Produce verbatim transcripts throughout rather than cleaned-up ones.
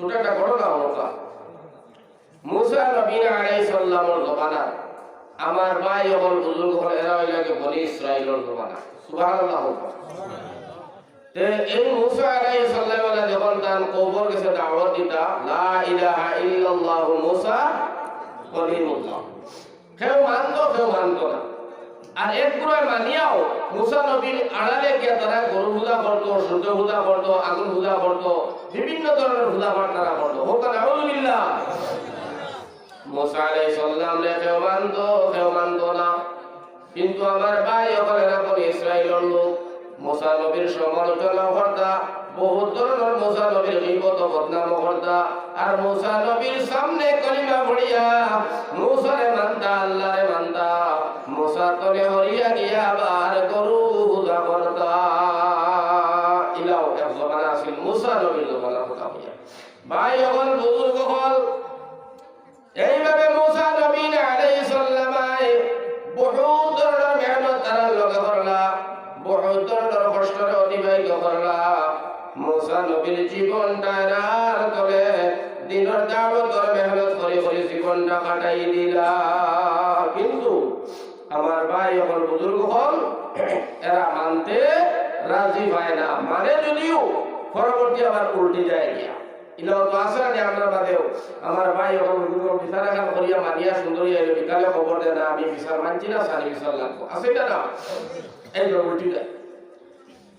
ছোট একটা ঘটনা অইলো। মুসা নবী আলাইহিস সালামর জমানা, আমার ভাই অকল, বুজুর্গ অকল, এরা অইলা গিয়া বনি ইসরাইলর জমানা। সুবহানাল্লাহ। তে এই মুসা আলাইহিস সালাম যখন তান কওমর গেছে দাওয়াত দিতা, লা ইলাহা ইল্লাল্লাহু মুসা কলিমুল্লাহ, কেউ মানতো, কেউ মানতো না। আর এক গুড়ায় মানিয়াও মুসা নবীর আড়ালে গিয়া তারা গরু পূজা করতো, সূর্য পূজা করতো, আগুন পূজা করতো, বিভিন্ন ধরনের পূজা পাঠ তারা করতো। হোক না, নাউজুবিল্লাহ। মুসা আলাইহিস সালামরে কেউ মানতো, কেউ মানতো না। কিন্তু আমার ভাই অকল, এরা বনি ইসরাইলর লোক, মুসা নবীর সমালোচনা করতা, বহুত ধরনের মুসা নবীর গীবত ও বদনাম করতা। আর মুসা নবীর সামনে কলিমা পড়িয়া মুসারে মানতা, আল্লাহরে মানতা। মুসা তলে হরিয়া গিয়া আবার গরু পূজা করতা। ইলাও এক জমানা আছিল মুসা নবীর জমানার কথা কইয়া। ভাই অকল, বুজুর্গ অকল, এইভাবে মুসা নবী আলাইহিস সালামে বহুত ধরনের মেহনত তারার লগে করলা, বহুত ধরনের কষ্টরে অতিবাহিত করলা। মুসা নবীর জীবনটা এরার তলে, দ্বীনর দাওয়াতর মেহনত করি করি জীবনটা কাটাই দিলা। কিন্তু আমার ভাই অকল, বুজুর্গ অকল, এরা মানতে রাজি অয় না, মানে যদিও পরবর্তী আবার উল্টি যায় গিয়া। ইলাও তো আছে না নি আমরার মাঝেও? আমার ভাই অকল, বুজুর্গ অকল বিচার আকাম করিয়া মানিয়া সুন্দর অইয়া আইলো, বিকালে খবর দেয় না, "আমি বিচার মানছি না, সানি বিচার লাগবো।" আছে না না? এই তো উল্টি যায়।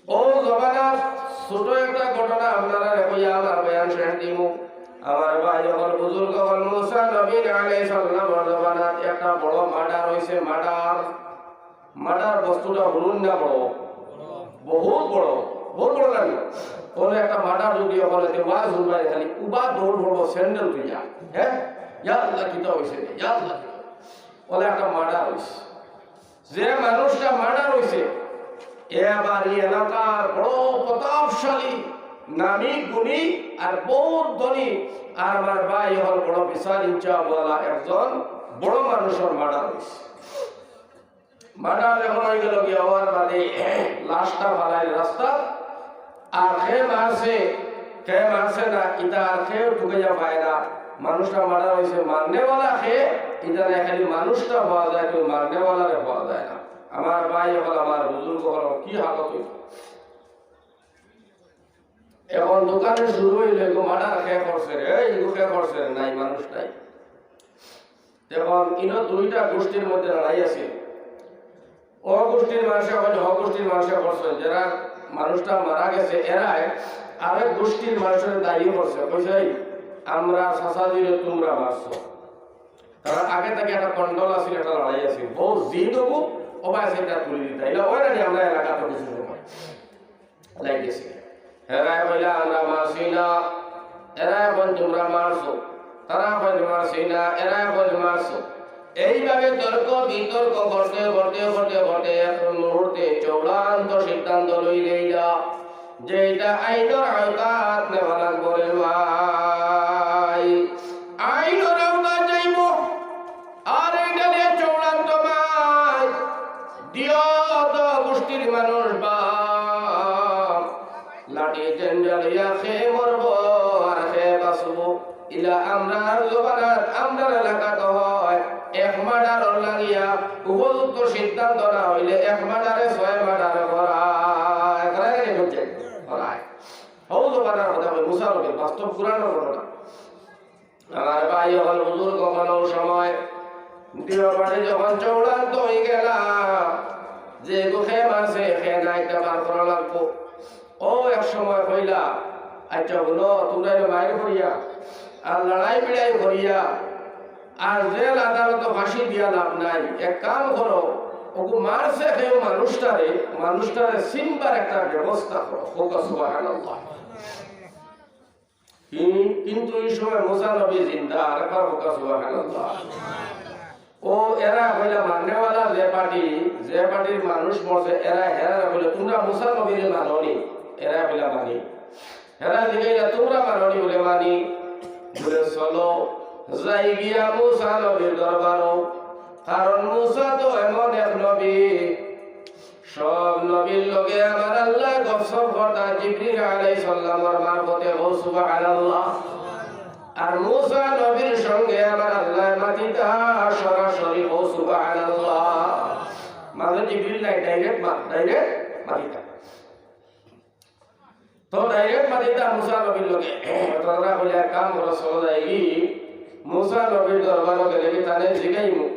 ও জমানার ছোট একটা ঘটনা আপনারারে কইয়া আমার বয়ান শেষ দিমু। আমার ভাই অকল, বুজুর্গ অকল, মুসা নবী আলাইহিস সালামর জমানাত একটা বড় মার্ডার অইছে, মার্ডার। মার্ডার বস্তুটা হুরুন না বড়? বহুত বড়, বহুত বড় লাগে। কোনো একটা মার্ডার যদি অকলে তে ওয়াজ হুনবায়, খালি উবা দৌড় পড়বো স্যান্ডেল তুইয়া, হ্যাঁ, "ইয়া আল্লাহ, কিতা অইছে রে? ইয়া আল্লাহ, কিতা?" বলে একটা মার্ডার অইছে। যে মানুষটা মার্ডার অইছে, এ আবার এই এলাকার বড় প্রতাপশালী, নামী গুণী আর বহুত ধনী, আর আমার ভাই অকল বড় বিচার ইনসাফওয়ালা একজন বড় মানুষর মার্ডার অইছে। মার্ডার অখন অইগেলো গিয়া, অওয়ার বাদে লাশটা ফালাইল রাস্তাত। আর কে মারছে, কে মারছে না, ইটা আর কেউ ঠুকাইয়া পায় না। মানুষটা মার্ডার অইছে, মারনেওয়ালা কে, ইটা না, খালি মানুষটা পাওয়া যায়, কেউ মারনেওয়ালারে পাওয়া যায় না। আমার ভাই অকল, আমার বুজুর্গ অকল, কি হালত অইছে? অখন দোকানে শুরু অইলো, "ইগু মার্ডার কে করছে রে, এই ইগু কে করছে রে?" নাই, মানুষ নাই। অখন ইনো দুইটা গোষ্ঠীর মধ্যে লড়াই আছে। অউ গোষ্ঠীর মানষে কইন, অউ গোষ্ঠীর মানষে করছে, যেরা মানুষটা মারা গেছে, এরায় আরেক গোষ্ঠীর মানষরে দায়ী করছে, কইছে, "এই, আমরার চাচাজিরে তুমরা মারছো।" তারা আগে থাকি একটা কন্ডল আছিল, একটা লড়াই আছিল, বউত জিদ অইবো, অবায় আছে ইটা তুলি দিতা। ইলা অয় না নি আমরার এলাকাত কিছু সময়। লাগাইছে। হেরায় কইলা, "আমরা মারছি না।" এরায় কইন, "তুমরা মারছো।" তারা কইন, "মারছি না।" এরায় কইন, "মারছো।" এইভাবে তর্ক বিতর্ক করতে, করতে, করতে, করতে এক মুহূর্তে চূড়ান্ত সিদ্ধান্ত লইলাইলা যে ইটা আইনর আওতাত নেওয়া লাগবো রে ভাই। আইনর আওতাত যাইবো। আর ইটা নিয়া চূড়ান্ত মাইর দিও তো গোষ্ঠীর মানুষ বা লাঠি ডেন্ডা লইয়া কে মরবো আর কে বাঁচবো। ইলা আমরার জমানাত, আমরার এলাকাত অয়, এক মার্ডারর লাগিয়া উপযুক্ত সিদ্ধান্ত না অইলে এক মার্ডারে ছয় মার্ডার করায়। করায় না নি? করায়। অউ জমানার কথা কই, মুসা নবীর বাস্তব কুরআনর ঘটনা। আমার ভাই অকল, বুজুর্গ অকল, অউ সময় দিও পার্টি যখন চূড়ান্ত অইগেলা, যে ইগু কে মারছে, কে নাই, ইটা বার করা লাগবো। অউ এক সময় কইলা, "আইচ্ছা, হুনো, তুমরা ইনো মাইর করিয়া আর লড়াই বিড়াই করিয়া আর জেল আদালতো ফাঁসি দিয়া লাভ নাই। এক কাম করো, অগু মারছে কেউ মানুষটারে, মানুষটারে চিনবার একটা ব্যবস্থা করো।" কউক্কা সুবহানাল্লাহ। কি-, কিন্তু ই সময় মুসা নবী জিন্দা, আরেকবার কউক্কা সুবহানাল্লাহ। অউ এরা কইলা মারনেওয়ালা যে পার্টি, যে পার্টির মানুষ মরছে, এরা হেরারে কইলা, "তুমরা মুসা নবীরে মানো নি?" এরা কইলা, "মানি।" হেরা জিগাইলা, "তুমরা মানো নি?" বলে, "মানি।" বলে, "চলো, যাই গিয়া মুসা নবীর দরবারো, কারণ মুসা তো এমন এক নবী, সব নবীর লগে আমার আল্লায় গফসফ করতা জিবরিল আলাইহিস সালামর মারফতে।" কও সুবহানাল্লাহ। আর মুসা নবীর সঙ্গে আমার আল্লাহ মাতিতা সরাসরি। ও সুবহানাল্লাহ। মানে জিবরিল নাই, ডাইরেক্ট মা, ডাইরেক্ট মাতিতা। তো ডাইরেক্ট মাতিতা মুসা নবীর লগে। তারা কইলে, "এক কাম করো, চলো যাই কি মুসা নবীর দরবারো গেলে কি তানে জিগাইমু।"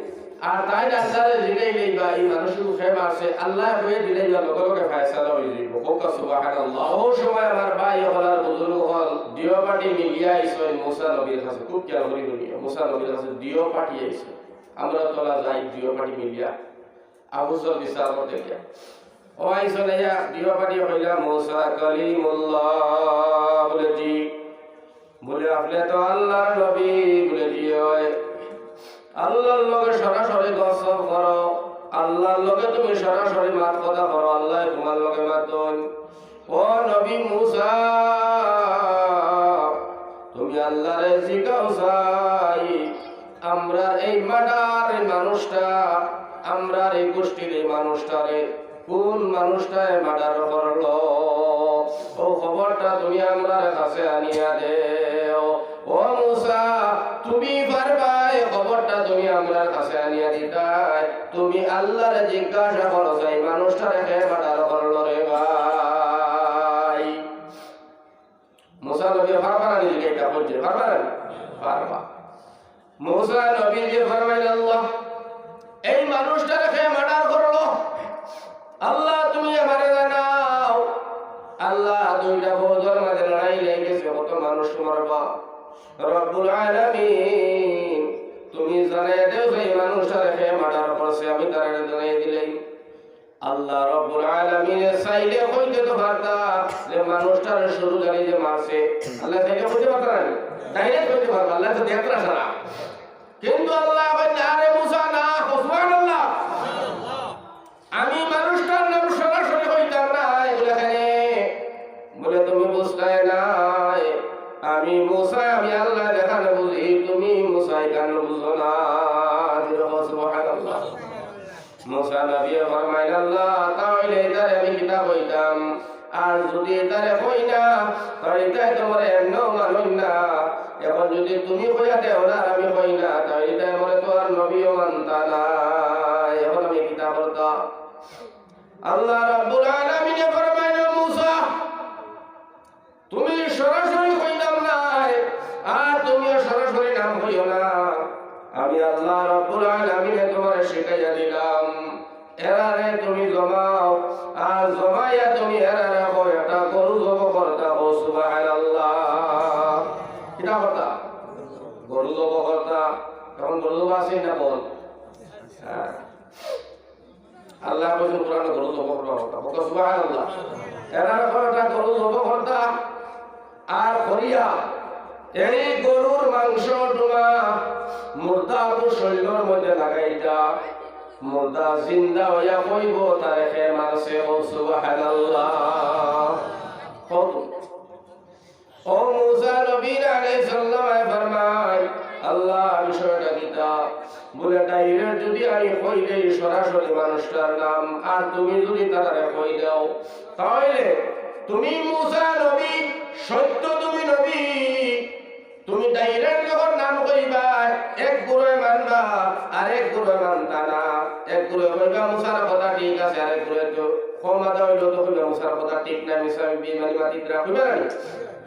আর তাইন আল্লাহরে জিগাইলেই বা ই মানুষ কে মারছে, আল্লায় কইয়া দিলেই বা লগে লগে ফয়সালা অই যাইবো। কউক্কা সুবহানাল্লাহ। অউ সময় আমার ভাই অকল আর বুজুর্গ অকল, দুইও পার্টি মিলিয়া আইছইন মুসা নবীর কাছে। খুব খেয়াল করি হুনিও, মুসা নবীর কাছে দুইও পার্টি আইছইন। আমরা তলা যাই দুইও পার্টি মিলিয়া। আবু জর বিচার করতে গিয়া। অউ আইছইন আইয়া দুইও পার্টি কইলা, "মুসা কালিমুল্লাহ?" বলে, "জি।" বলে, "আপনে তো আল্লাহর নবী।" বলে, "জি অয়।" আল্লাহর লগে সরাসরি গসব করো, আল্লাহর লগে তুমি সরাসরি মাত কথা করো, আল্লায় তুমার লগে মাতইন। ও নবী মুসা, তুমি আল্লাহরে জিগাও চাই, আমরার এই মার্ডার মানুষটা, আমরার এই গোষ্ঠীর এই মানুষটারে কোন মানুষটায় মার্ডার করলো, অউ খবরটা তুমি আমরার কাছে আনিয়া দেও। ও মুসা, তুমি পারবায় খবরটা তুমি আমরার কাছে আনিয়া দিতায়? তুমি আল্লাহরে জিজ্ঞাসা করো যে এই মানুষটারে কে মার্ডার করলো রে ভাই? মুসা নবী পারবা না নি? ইটা কইতে পারবা না নি? পারবা। মুসা নবীয়ে ফরমাইলা, "আল্লাহ, এই মানুষটারে কে মার্ডার করলো? আল্লাহ, তুমি আমারে জানাও।" আল্লাহ, দুইটা ফৌজর মাঝে লড়াই লেগে গেছে, কত মানুষ মারবা। রব্বুল আলামিন, তুমি জানাই দেও যে এই মানুষটারে কে মার্ডার করছে, আমি তারে জানাই দিলাই। আল্লাহ রব্বুল আলামিনে চাইলে কইতে তো পারতা যে মানুষটারে শুরু জানি যে মারছে। আল্লাহ চাইলে কইতে পারতা না? ডাইরেক্ট কইতে পারবা, আল্লাহ তো দেখরা সারা। কিন্তু আল্লাহ কইন, "না রে মুসা, না।" সুবহানাল্লাহ। "আমি মানুষটার নাম সরাসরি কইতাম না।" বলে, "কেনে?" বলে, "তুমি বুঝতায় না। আমি মুসা, আমি আল্লাহ যেখানে বুঝি, তুমি মুসা এখানে বুঝো না।" সুবহানাল্লাহ। মুসা নবীয়ে ফরমাইলা, "আল্লাহ, তাইলে ইতারে আমি কিতা কইতাম? আর যুদি ইতারে কই না, তাইলে ইতায় তো মরে এমনেও মানইন না। অখন যুদি তুমি কইয়া দেও না, আর আমি কই না, তাইলে ইতায় মরে তো আর নবীও মানতা না। অখন আমি কিতা করতাম?" আল্লাহ রাব্বুল আলামিনে ফরমাইলা, মুসা, তুমি সরাসরি কইতাম নায়, আর তুমিও সরাসরি নাম কইও না। আমি আল্লাহ রাব্বুল আলামিনে তুমারে শিখাইয়া দিলাম, এরারে তুমি জমাও, আর জমাইয়া তুমি এরারে কও একটা গরু জবো করতা, কও সুবহানাল্লাহ। কিতা করতা? গরু জবো করতা। অখন গরু জবো আছে না বল? হ্যাঁ। আল্লাহ কইছইন কোরআনো গরু জবো করবার কথা। বলো সুবহানাল্লাহ। এরারে কও একটা গরু জবো করতা, আর করিয়া এই গরুর মাংস তুমরা মুর্দা অগুর শরীলর মধ্যে লাগাইতা, মুর্দা জিন্দা অইয়া কইবো তারে কে মারছে। কও সুবহানাল্লাহ। কও তো। ও মুসা নবী আলাইহিস সালামে ফরমাইন, আল্লাহ, বিষয়টা কিতা? বলে, ডাইরেক্ট যুদি আমি কই দেই সরাসরি মানুষটার নাম, আর তুমি যুদি তারারে কই দেও, তাইলে তুমি মুসা নবী, সত্য তুমি নবী, তুমি ডাইরেক্ট যখন নাম কইবায়, এক গুরুয়ে মানবা, আর এক গুরুয়ে মানতা না। এক গুরুয়ে কইবা, "মুসার কথা ঠিক আছে", আর এক গুরুয়ে তো কম আদা অইলো তো কইবা, "মুসার কথা ঠিক না, মিছা বেইমানি মাতিতরা", কইবা না নি?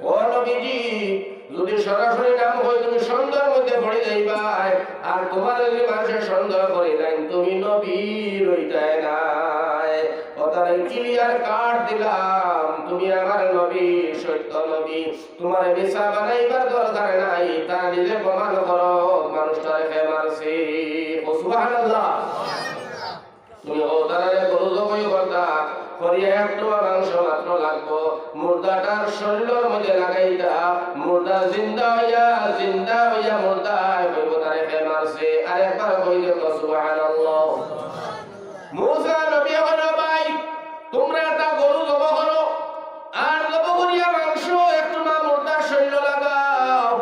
ও নবীজি, যুদি সরাসরি নাম কই, তুমি সন্দেহর মধ্যে পড়ি যাইবায়, আর তুমারে যুদি মানষে সন্দেহ করি লাইন, তুমি নবী রইতায় নায়। ও তারে ক্লিয়ার কাট দিলাম, তুমি আমার নবী, সত্য নবী। তুমারে মিছা বানাইবার দরকার নাই, তারা নিজে প্রমাণ করো, মানুষটারে কে মারছে। কও সুবহানাল্লাহ। তুমি কও তারারে গরু জবই করতা, করিয়া এক টুকরা মাংস মাত্র লাগবো, মুর্দাটার শরীলর মধ্যে লাগাইতা, মুর্দা জিন্দা অইয়া, জিন্দা অইয়া মুর্দায় কইবো তারে কে মারছে। আর একবার কই দেও সুবহানাল্লাহ। মুসা নবীয়ে কইলা, "ভাই, তুমরা একটা গরু জবো করো, আর জবো করিয়া মাংস একটু না মুর্দার শরীলো লাগাও,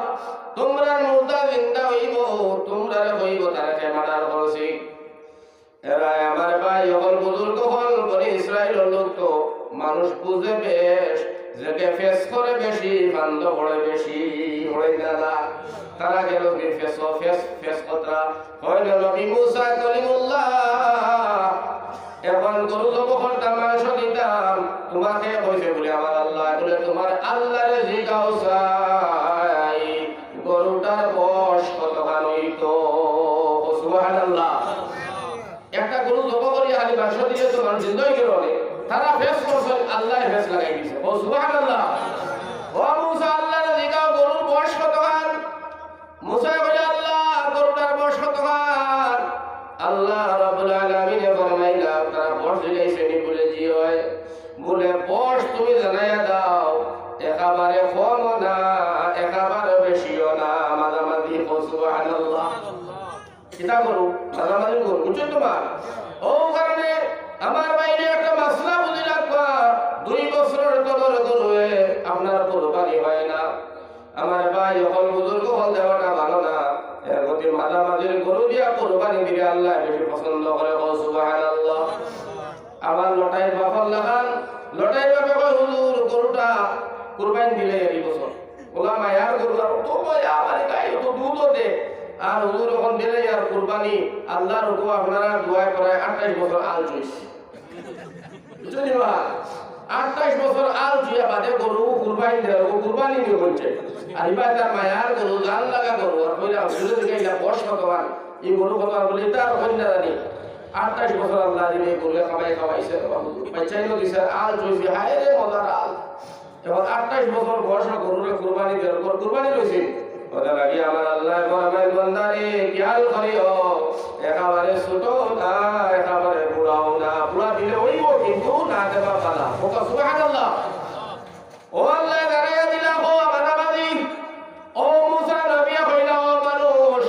তুমরার মুর্দা জিন্দা অইবো, তুমরারে কইবো তারে কে মার্ডার করছে।" এরা আমার ভাই অকল, বুজুর্গ অকল, বনি ইসরাইলর লোক তো মানুষ বুঝে বেশ, যেগে ফেস করে বেশি, ফান্দ পড়ে বেশি, পড়ে না। তারা গেল কি ফেস, ফেস, ফেস কথা। কইল, "নবী মুসা কলিমুল্লাহ, এখন গরু জব করতাম, মাংস দিতাম, তোমাকে কইছে বলে আমার আল্লাহ, বলে তোমার আল্লাহরে জিগাও চাই, গরুটার বয়স কতখান অইতো?" ও সুবহানাল্লাহ। একটা গরু জব করিয়া খালি মাংস দিলে তো মানুষ জিন্দা অই গেল নে। তারা ফেস করছে, আল্লাহ ফেস লাগাই দিছে। ও সুবহানাল্লাহ। ও মুসা, আল্লাহরে জিগাও, গরুর বয়স কতখান? মুসা বলে, "আল্লাহ, গরুটার বয়স কতখান?" আল্লাহ রাব্বুল আলামিনে ফরমাইলা, "তারা বয়স জিগাইছে নি?" বলে, "জি অয়।" বলে, "বয়স তুমি জানাইয়া দাও, একেবারে কমও না, একেবারে বেশিও না, মাঝামাঝি।" ও সুবহানাল্লাহ। কিতা করো? মাঝামাঝি করো, বুঝছো তোমার? ও কারণে আমার বাইরে একটা মাসলা বুঝি রাখবা, দুই বছরের তলর গরুয়ে আপনার কুরবানি হয় না। আমার ভাই অকল, বুজুর্গ অকল, দেওয়াটা ভালো না। এর মধ্যে মাঝামাঝির গরু দিয়া কুরবানি দিলে আল্লাহ বেশি পছন্দ করে। ও সুবহানাল্লাহ। আবার লটাইর বাপর লাখান, লটাইর বাপে কয়, "হুজুর, গরুটা কুরবানি দিলে এই বছর।" ওলা মায়ার গরু, আর অত মজা, আমার গায়ে অত দুধও দে। আর হুজুর, এখন দিলে আর কুরবানি, আল্লাহর হুকুম আপনারা দোয়ায় করায় আঠাইশ বছর আল চইছে। বুঝছো নি বা? আঠাইশ বছর আল চুইয়া বাদে গরু কুরবানি দেয়, ও কুরবানি নিয়ে বলছে। আর ইবা তার মায়ার গরু, জান লাগা গরু, আর কইলা, "হুজুর, দিকে ইলা বয়স কত আর? এই গরু কত আর?" বলে, "এটা আর কই না জানি।" আঠাইশ বছর আল্লাহ দিলে এই গরু খাওয়াই খাওয়াইছে, বাচ্চাই দিছে, আল চুইছে, হায় রে মজার আল। এখন আঠাইশ বছর বয়স গরুরে কুরবানি দেওয়ার পর কুরবানি লইছে। ওটা লাগি আমার আল্লাহ ফরমায়, "বান্দারে, খেয়াল করিও, একেবারে ছোট না, একেবারে বুড়াও না।" বুড়া দিলে অইবো, কিন্তু না দেবা ভালা। ওটা সুবহানাল্লাহ। ও আল্লাহ, জানাইয়া দিলা, ও মাঝামাঝি। ও মুসা নবী কইলা, ও মানুষ,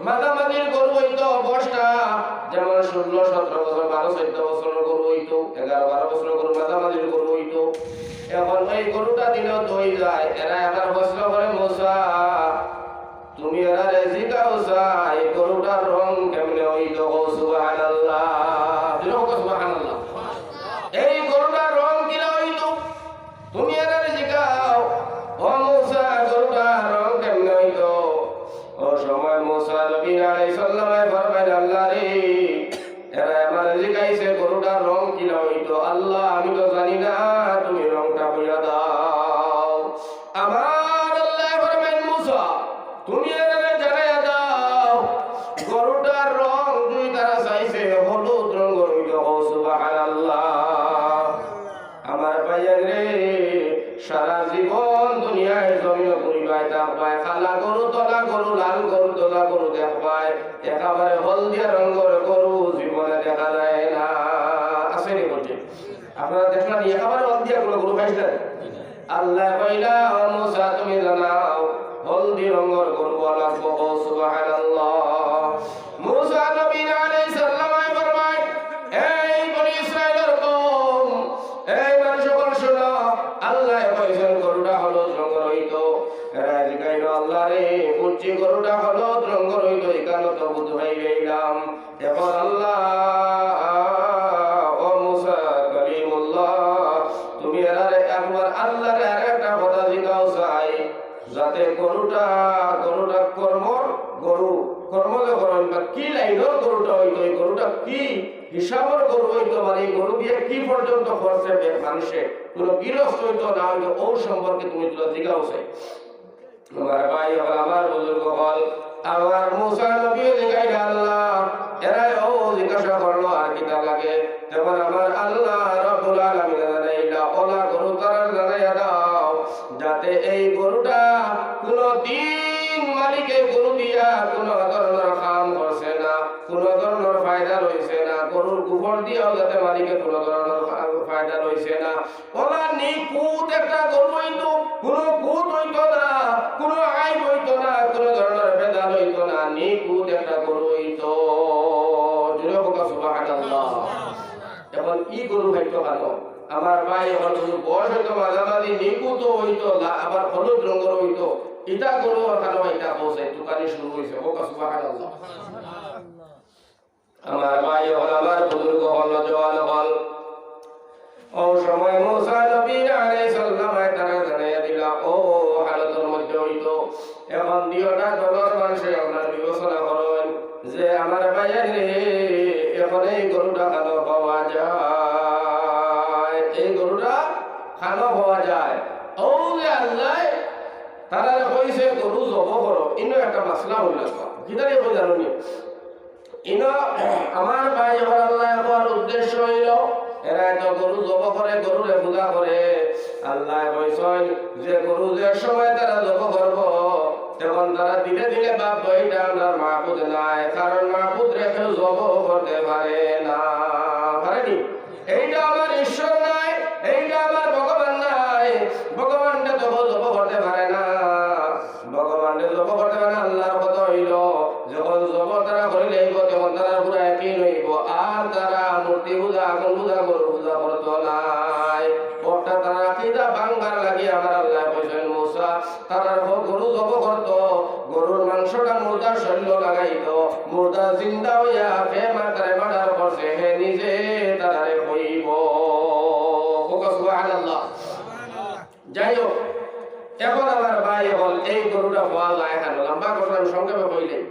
মাঝামাঝির গরু অইতো বয়সটা, যেমন ষোলো, সতেরো বছর, বারো, চৌদ্দ বছরের গরু অইতো, এগারো, বারো বছরের গরু, মাঝামাঝির গরু অইতো। এখন এই গরুটা দিলেও তো অই যায়। এরা আবার প্রশ্ন করে, "মুসা, তুমি এরারে জিগাও চাই, এই গরুটার রং কেমনে অইতো?" ও সুবহানাল্লাহ। জোরে কও সুবহানাল্লাহ। এই গরুটার রং কিলা অইতো? তুমি এরারে জিগাও, "ও মুসা, গরুটার রং কেমনে অইতো?" ও সময় মুসা নবী আলাইহিস সালামে ফরমাইল, "আল্লাহ রে, এরা আমারে জিগাইছে গরুটার রং কিলা অইতো। আল্লাহ, আমি তো জানি না, তুমি রংটা কইয়া দাও।" আমার আল্লাহ ফরমাইল, "মুসা, তুমি এরারে জানাইয়া দাও, গরুটার রং যদি তারা চাইছে হলুদ রঙর অইতো।" ও সুবহানাল্লাহ। আমার ভাইয়াইন রে, সারা জীবন দুনিয়ার জমিনো ঘুরিবায় থাকবায়, কালা গরু, ধলা গরু, লাল গরু, ধলা গরু দেখবায়, একেবারে হলদিয়া রঙর গরু জীবনে দেখা যায় না। আছে নি বলছে? আপনারা দেখলা নি, একেবারে হলদিয়া কোনো গরু পাইছলা নি? আল্লাহ কইলা, "ও মুসা, তুমি জানাও, হলদি রঙর গরু লাগবো।" ও সুবহানাল্লাহ। মুসা নবী আলাইহিস সালামে ফরমায়, "এই বনি ইসরাইলর কওম, এই মানুষ অকল শুনো, আল্লাহ কইছইন গরুটা হলুদ রঙর অইতো।" এরা জিগাইল, "আল্লাহ রে, বুঝছি গরুটা হলুদ রঙর অইতো, ইখান তো বুঝ পাইলাম।" এখন আল্লাহ, ও মুসা কলিমুল্লাহ, তুমি এরারে একবার আল্লাহরে আরেকটা কথা জিগাও চাই, যাতে গরুটা, গরুটা কর্মর গরু, কর্ম যে করেন বা কি লাইনর গরুটা অইতো, এই গরুটা কি হিসাবর গরু অইতো, মানে এই গরু দিয়া কি পর্যন্ত করছে বে-, মানুষে, কোনো গিরস্ত অইতো না অইতো, ও সম্পর্কে তুমি তোরা জিগাও চাই। আমার ভাই অকল, আমার বুজুর্গ অকল, আমার মুসা নবী জিগাইলা, "আল্লাহ, এরায় অউ জিজ্ঞাসা করলো, আর কিতা লাগে?" তখন আমার আল্লাহ রাব্বুল আলামিন জানাইলা, "অলা গরু তারার জানাইয়া দাও, যাতে এই গরুটা কোনো দিন মালিকে গরু দিয়া কোনো ধরনের কাম করছে না, কোনো ধরনের ফায়দা লইছে না, গরুর গোবর দিয়াও যাতে মালিকে কোনো ধরনের ফা-, ফায়দা লইছে না।" অলা নিখুঁত একটা গরু অইতো, কোনো খুঁত অইতো না, কোনো আইব অইতো না, কোনো ধরনের ভেজাল অইতো না, নিখুঁত একটা গরু অইতো। জোরে কও সুবহানাল্লাহ। এখন ই গরু খাইতো কেনে? আমার ভাই, এখন শুধু বয়স অইতো মাঝামাঝি, নিখুঁতও অইতো, লা-, আবার হলুদ রঙর অইতো, ইতা গরু আর কেনে ইতা বসে, তুকানি শুরু অইছে। কও সুবহানাল্লাহ। আমার ভাই অকল, আমার বুজুর্গ অকল, নওজোয়ান অকল, ও সময় মুসা নবী আলাইহিস সালামে তারা জানাইয়া দিলা, ও হালতর মধ্যে অইতো। এখন দুইটা দলর মানষে আপনারা বিবেচনা করইন যে আমার ভাইয়াইনরে, এখন এই গরুটা কানো পাওয়া যায়, এই গরুটা কানো পাওয়া যায়। ও যে আল্লায় তারারে কইছে গরু জবো করো, ইনো একটা মাসলা অইল। কিতারে কই জানো নি? ইনো আমার ভাই অকল আল্লায় কওয়ার উদ্দেশ্য অইল, এরা তো গরু জবো করে, গরুরে পূজা করে। আল্লায় কইছইন যে গরু যে সময় তারা জবো করবো, তখন তারা দিলে দিলে ভাববো, "ইটা আমরার মাবুদ নায়, কারণ মাবুদরে কেউ জবো করতে পারে না।" পারে নি? "এইটা আমার ঈশ্বর নায়, এইটা আমার ভগবান নায়, ভগবানরে তো কেউ জবো করতে পারে না।" ভগবানরে জবো করতে পারে না। আল্লার কথা অইল, যখন জবো তারা করিলাইবো, তখন তারার পুরা একিন অইবো, আর তারা মূর্তি পূজা, আগুন পূজা, গরু পূজা করতো নায়। অর্থাৎ তারার আকিদা ভাঙ্গার লাগি আমার আল্লায় কইছইন, মুসা, তারার গ-, গরু জবো করতো, গরুর মাংসটা মুর্দার শরীলো লাগাইতো, মুর্দা জিন্দা অইয়া কে মা-, তারে মার্ডার করছে, হে নিজে তারারে কইবো। কউক্কা সুবহানাল্লাহ। যাই হোক, এখন আমার ভাই অকল এই গরুটা পাওয়া যায় কানো? লম্বা কথা আমি সংক্ষেপে কইলে,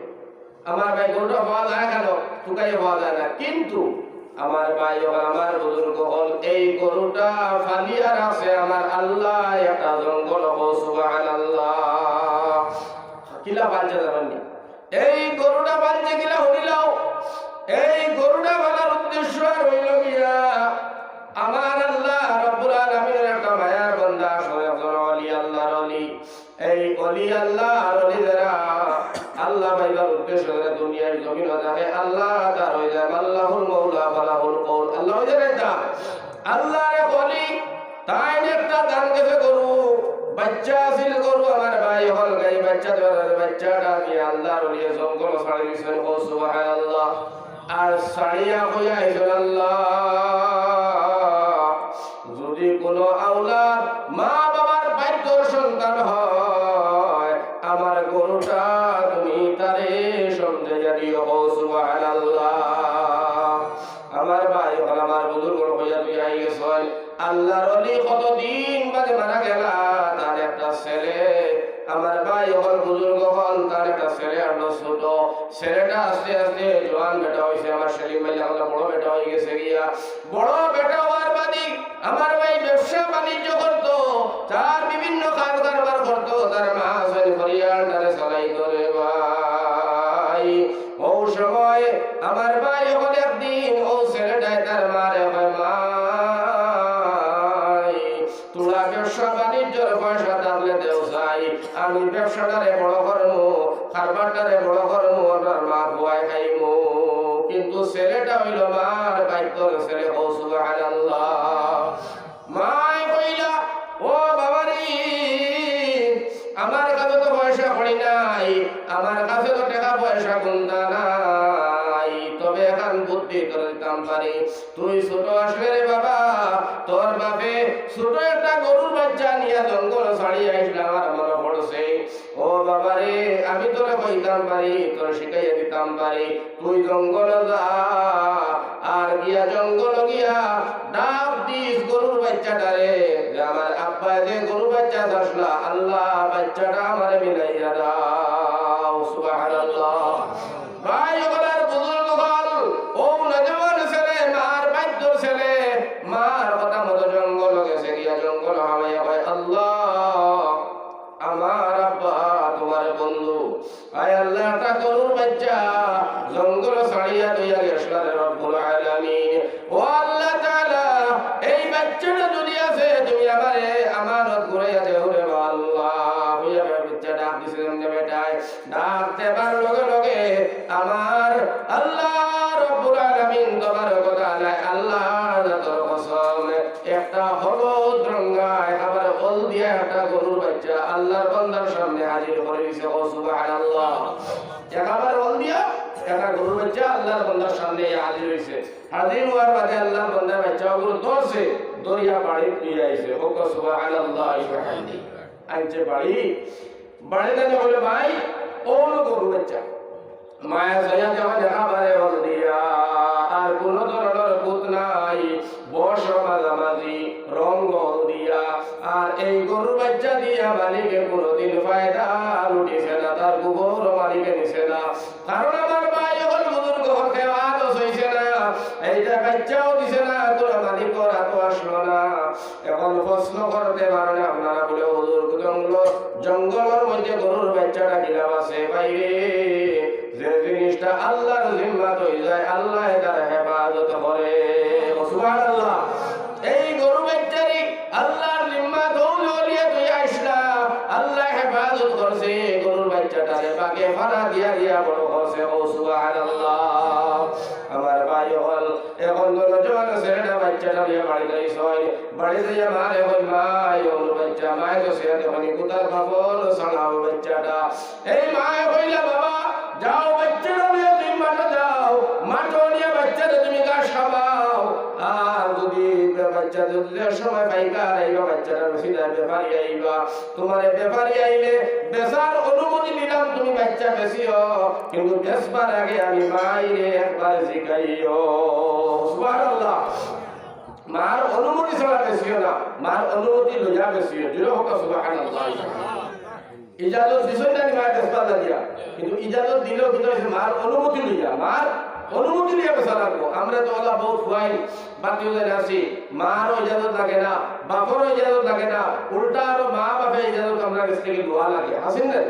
আমার ভাই গরুটা পাওয়া যায় কানো? তুকাইয়া পাওয়া যায় না। কিন্তু আমার ভাই অকল, আমার বুজুর্গ অকল, এই গরুটা ফালিয়া রাখছে আমার আল্লায় একটা জঙ্গলো। কও সুবহানাল্লাহ। কিলা ফালছে জানইন নি? এই গরুটা ফালছে কিলা হুনিলাও। এই গরুটা ফালার উদ্দেশ্য আর অইল গিয়া, আমার আল্লাহ রাব্বুল আলামিনের একটা মায়ার বান্দা, একজন অলি, আল্লাহর অলি। এই অলি আল্লাহর অলি যারা, আল্লাহ পাইবার উদ্দেশ্য যারা দুনিয়ার জমিনো থাকে, আল্লাহ তার অইযায়, মাল্লাহুল মাওলা ফালাহুল কওল। আল্লাহ অইযায় না? আল্লাহর এক অলি, তাইন একটা দান গেছে গরু, বাইচ্চা আছিল গরু, আমার ভাই অকল, গাই বাইচ্চা দেওয়া যাবে, বাইচ্চাটা নিয়া আল্লাহর অলিয়ে জঙ্গলো ছাড়ি দিছইন। কও সুবহানাল্লাহ। আর ছাড়িয়া কইয়া আইছইন, আল্লাহ, যদি কোনো আওলাদ মা বাবার বাধ্যর সন্তান হয়, আমার গরুটা তুমি তারে সমঝাইয়া দিও। কও সুবহানাল্লাহ। আমার ভাই অকল, আমার বুজুর্গ অকল কইয়া তুই আই গেছইন। আল্লাহর অলি কতদিন বাদে মারা গেলা, তার একটা ছেলে, আমার ভাই অকল, বুজুর্গ অকল, তার একটা ছেলে আরো ছোট। ছেলেটা আস্তে আস্তে জোয়ান বেটা অইছে, আমার সেলিম ভাই অকল বড় বেটা অই গেছে গিয়া। বড় বেটা অওয়ার বাদে আমার ভাই ব্যবসা বাণিজ্য করতো, তার বিভিন্ন কাজ কারবার করতো, তার মা আছইন করিয়ার তারে চালাইতো রে ভাই। অউ সময় আমার ভাই অকল একদিন অউ ছেলেটায় তার মারে কয়, "মাই, তোরা ব্যবসা বাণিজ্যর পয়সা থাকলে দেও চাই, আমি ব্যবসাটারে বড় করমু, কারবারটারে বড় করমু, আমরার মা পুয়ায় খাইমু।" কিন্তু ছেলেটা অইল মার বাধ্যর ছেলে। কও সুবহানাল্লাহ। মায় কইলা, "ও বাবারে, আমার কাছে তো পয়সা কড়ি নাই, আমার কাছে তো টেকা পয়সা কুন্তা নাই, তবে এখান বুদ্ধি তোরে দিতাম পারি। তুই ছোট আছলে রে বাবা, তোর বাপে ছোট একটা গরুর বাইচ্চা নিয়া জঙ্গলো ছাড়িয়া আইছলা, আমার মনো পড়ছে। ও বাবারে, আমি তোরে কইতাম পারি, তোরে শিখাইয়া দিতাম পারি।" তুই জঙ্গলো যা, আর গিয়া জঙ্গলো গিয়া ডাক দিস গরুর বাইচ্চাটারে, যে আমার আব্বায় যে গরুর বাইচ্চা চাইছলা, আল্লাহ বাইচ্চাটা আমারে মিলাইয়া দাও। সুবহানাল্লাহ। ভাই অকল আর বুজুর্গ অকল, অউ নওজোয়ান ছেলে, মার বাধ্যর ছেলে, মার কথা মতো জঙ্গলো গেছে, গিয়া জঙ্গলো হামাইয়া কয়, "আল্লাহ, আমার আব্বা তুমার বন্ধু, আয় আল্লাহ, একটা গরুর বাইচ্চা জঙ্গলো ছাড়িয়া থইয়া গেছলা রে রব্বুল আলামিন। ও আল্লাহ তাআলা, এই বাইচ্চাটা যদি আছে, তুমি আমারে আমানত ঘুরাইয়া দেও রে বা আল্লাহ।" কইয়া বাইচ্চা ডাক দিছে যেমনে বেটায়, ডাক দেবার লগে লগে আমার আল্লাহ রব্বুল আলামিন তবারক ওয়া তাআলা, আল্লাহ জাতর কসম, একটা হলুদ রঙ্গা, একেবারে হলদিয়া একটা গরুর বাইচ্চা আল্লাহর বান্দার সামনে হাজির করি দিছে। কও সুবহানাল্লাহ। একেবারে হলদিয়া একটা গরুর বাইচ্চা আল্লাহর বান্দার সামনে হাজির অইছে। হাজির অওয়ার বাদে আল্লাহর বান্দায় বাইচ্চা অগুরে ধরছে, ধরিয়া বাড়িত নিয়া আইছে। কও সুবহানাল্লাহি ওয়া বিহামদিহি। আনছে বাড়ি, বাড়িত আনিয়া কইলো, "ভাই, অউ অইলো গরুর বাইচ্চা।" মায় চাইয়া দেখে, একেবারে হলদিয়া, আর কুনু ধরনর খুত নাই, বয়সও মাঝামাঝি। গরুর বাচ্চা দিয়া মালিকে কোনোদিন ফায়দা লুটিছে না, তার গোবরও মালিকে নিছে না। কারণ আমার ভাই অকল, বুজুর্গ অকল, খেওয়াল অইছে না। এইটা বাচ্চাও দিছে না, কোনো মালিকর আতো আসলো না। এখন প্রশ্ন করতে পারেন আপনারা, বলে, "হুজুর, জঙ্গল, জঙ্গলর মধ্যে গরুর বাচ্চাটা কিলা বাঁচে?" ভাইরে, যে জিনিসটা আল্লাহর জিম্মাত অই যায়, আল্লায় তার হেফাজত করে। সুবহানাল্লাহ। এই গরু বাচ্চারে আল্লাহর জিম্মাত অইল, অলিয়ে তুই আইসলা, আল্লায় হেফাজত করছে। গরুর বাচ্চাটারে বাগে ফাড়া দিয়া দিয়া বড় করছে। ও সুবহানাল্লাহ। আমার ভাই অকল, এখন তো নওজোয়ান ছেলেটা বাচ্চাটা নিয়া বাড়িত আইছে। বাড়িত যাইয়া মারে কয়, "মা, এই গরুর বাচ্চা।" মায়ে তো ছেলেটা মানে কুতার বাপর ছাড়াও বাচ্চাটা। এই মায়ে কইলা, "বাবা, যাও, বাচ্চাটা লইয়া তুমি মাঠো যাও, মাঠো নিয়া বাচ্চারে তুমি ঘাস খাওয়াও। আর যদি বাচ্চা যদি যে সময় পাইকার আইবা, বাচ্চাটা বেশি যায়, ব্যাপারী আইবা, তোমারে ব্যাপারী আইলে বেচার অনুমতি দিলাম, তুমি বাচ্চা বেচিও, কিন্তু বেচবার আগে আমি মাইরে একবার জিকাইও।" সুবহানাল্লাহ। মার অনুমতি ছাড়া বেচিও না, মার অনুমতি লইয়া বেচিও। জোরে হোক সুবহানাল্লাহ। ইজাজত দিছইন না নি মায়ে বেচবার লাগিয়া? কিন্তু ইজাজত দিলেও কিন্তু অইছে মার অনুমতি লইয়া, মার অনুমতি লইয়া বেচা লাগবো। আমরা তো অলা বউত ফুয়াইন, বাতিও জানি আছি, মারও ইজাজত লাগে না, বাপরও ইজাজত লাগে না, উল্টা আরো মা বাপে ইজাজত আমরার গেছ থাকি লওয়া লাগে। আছেন না?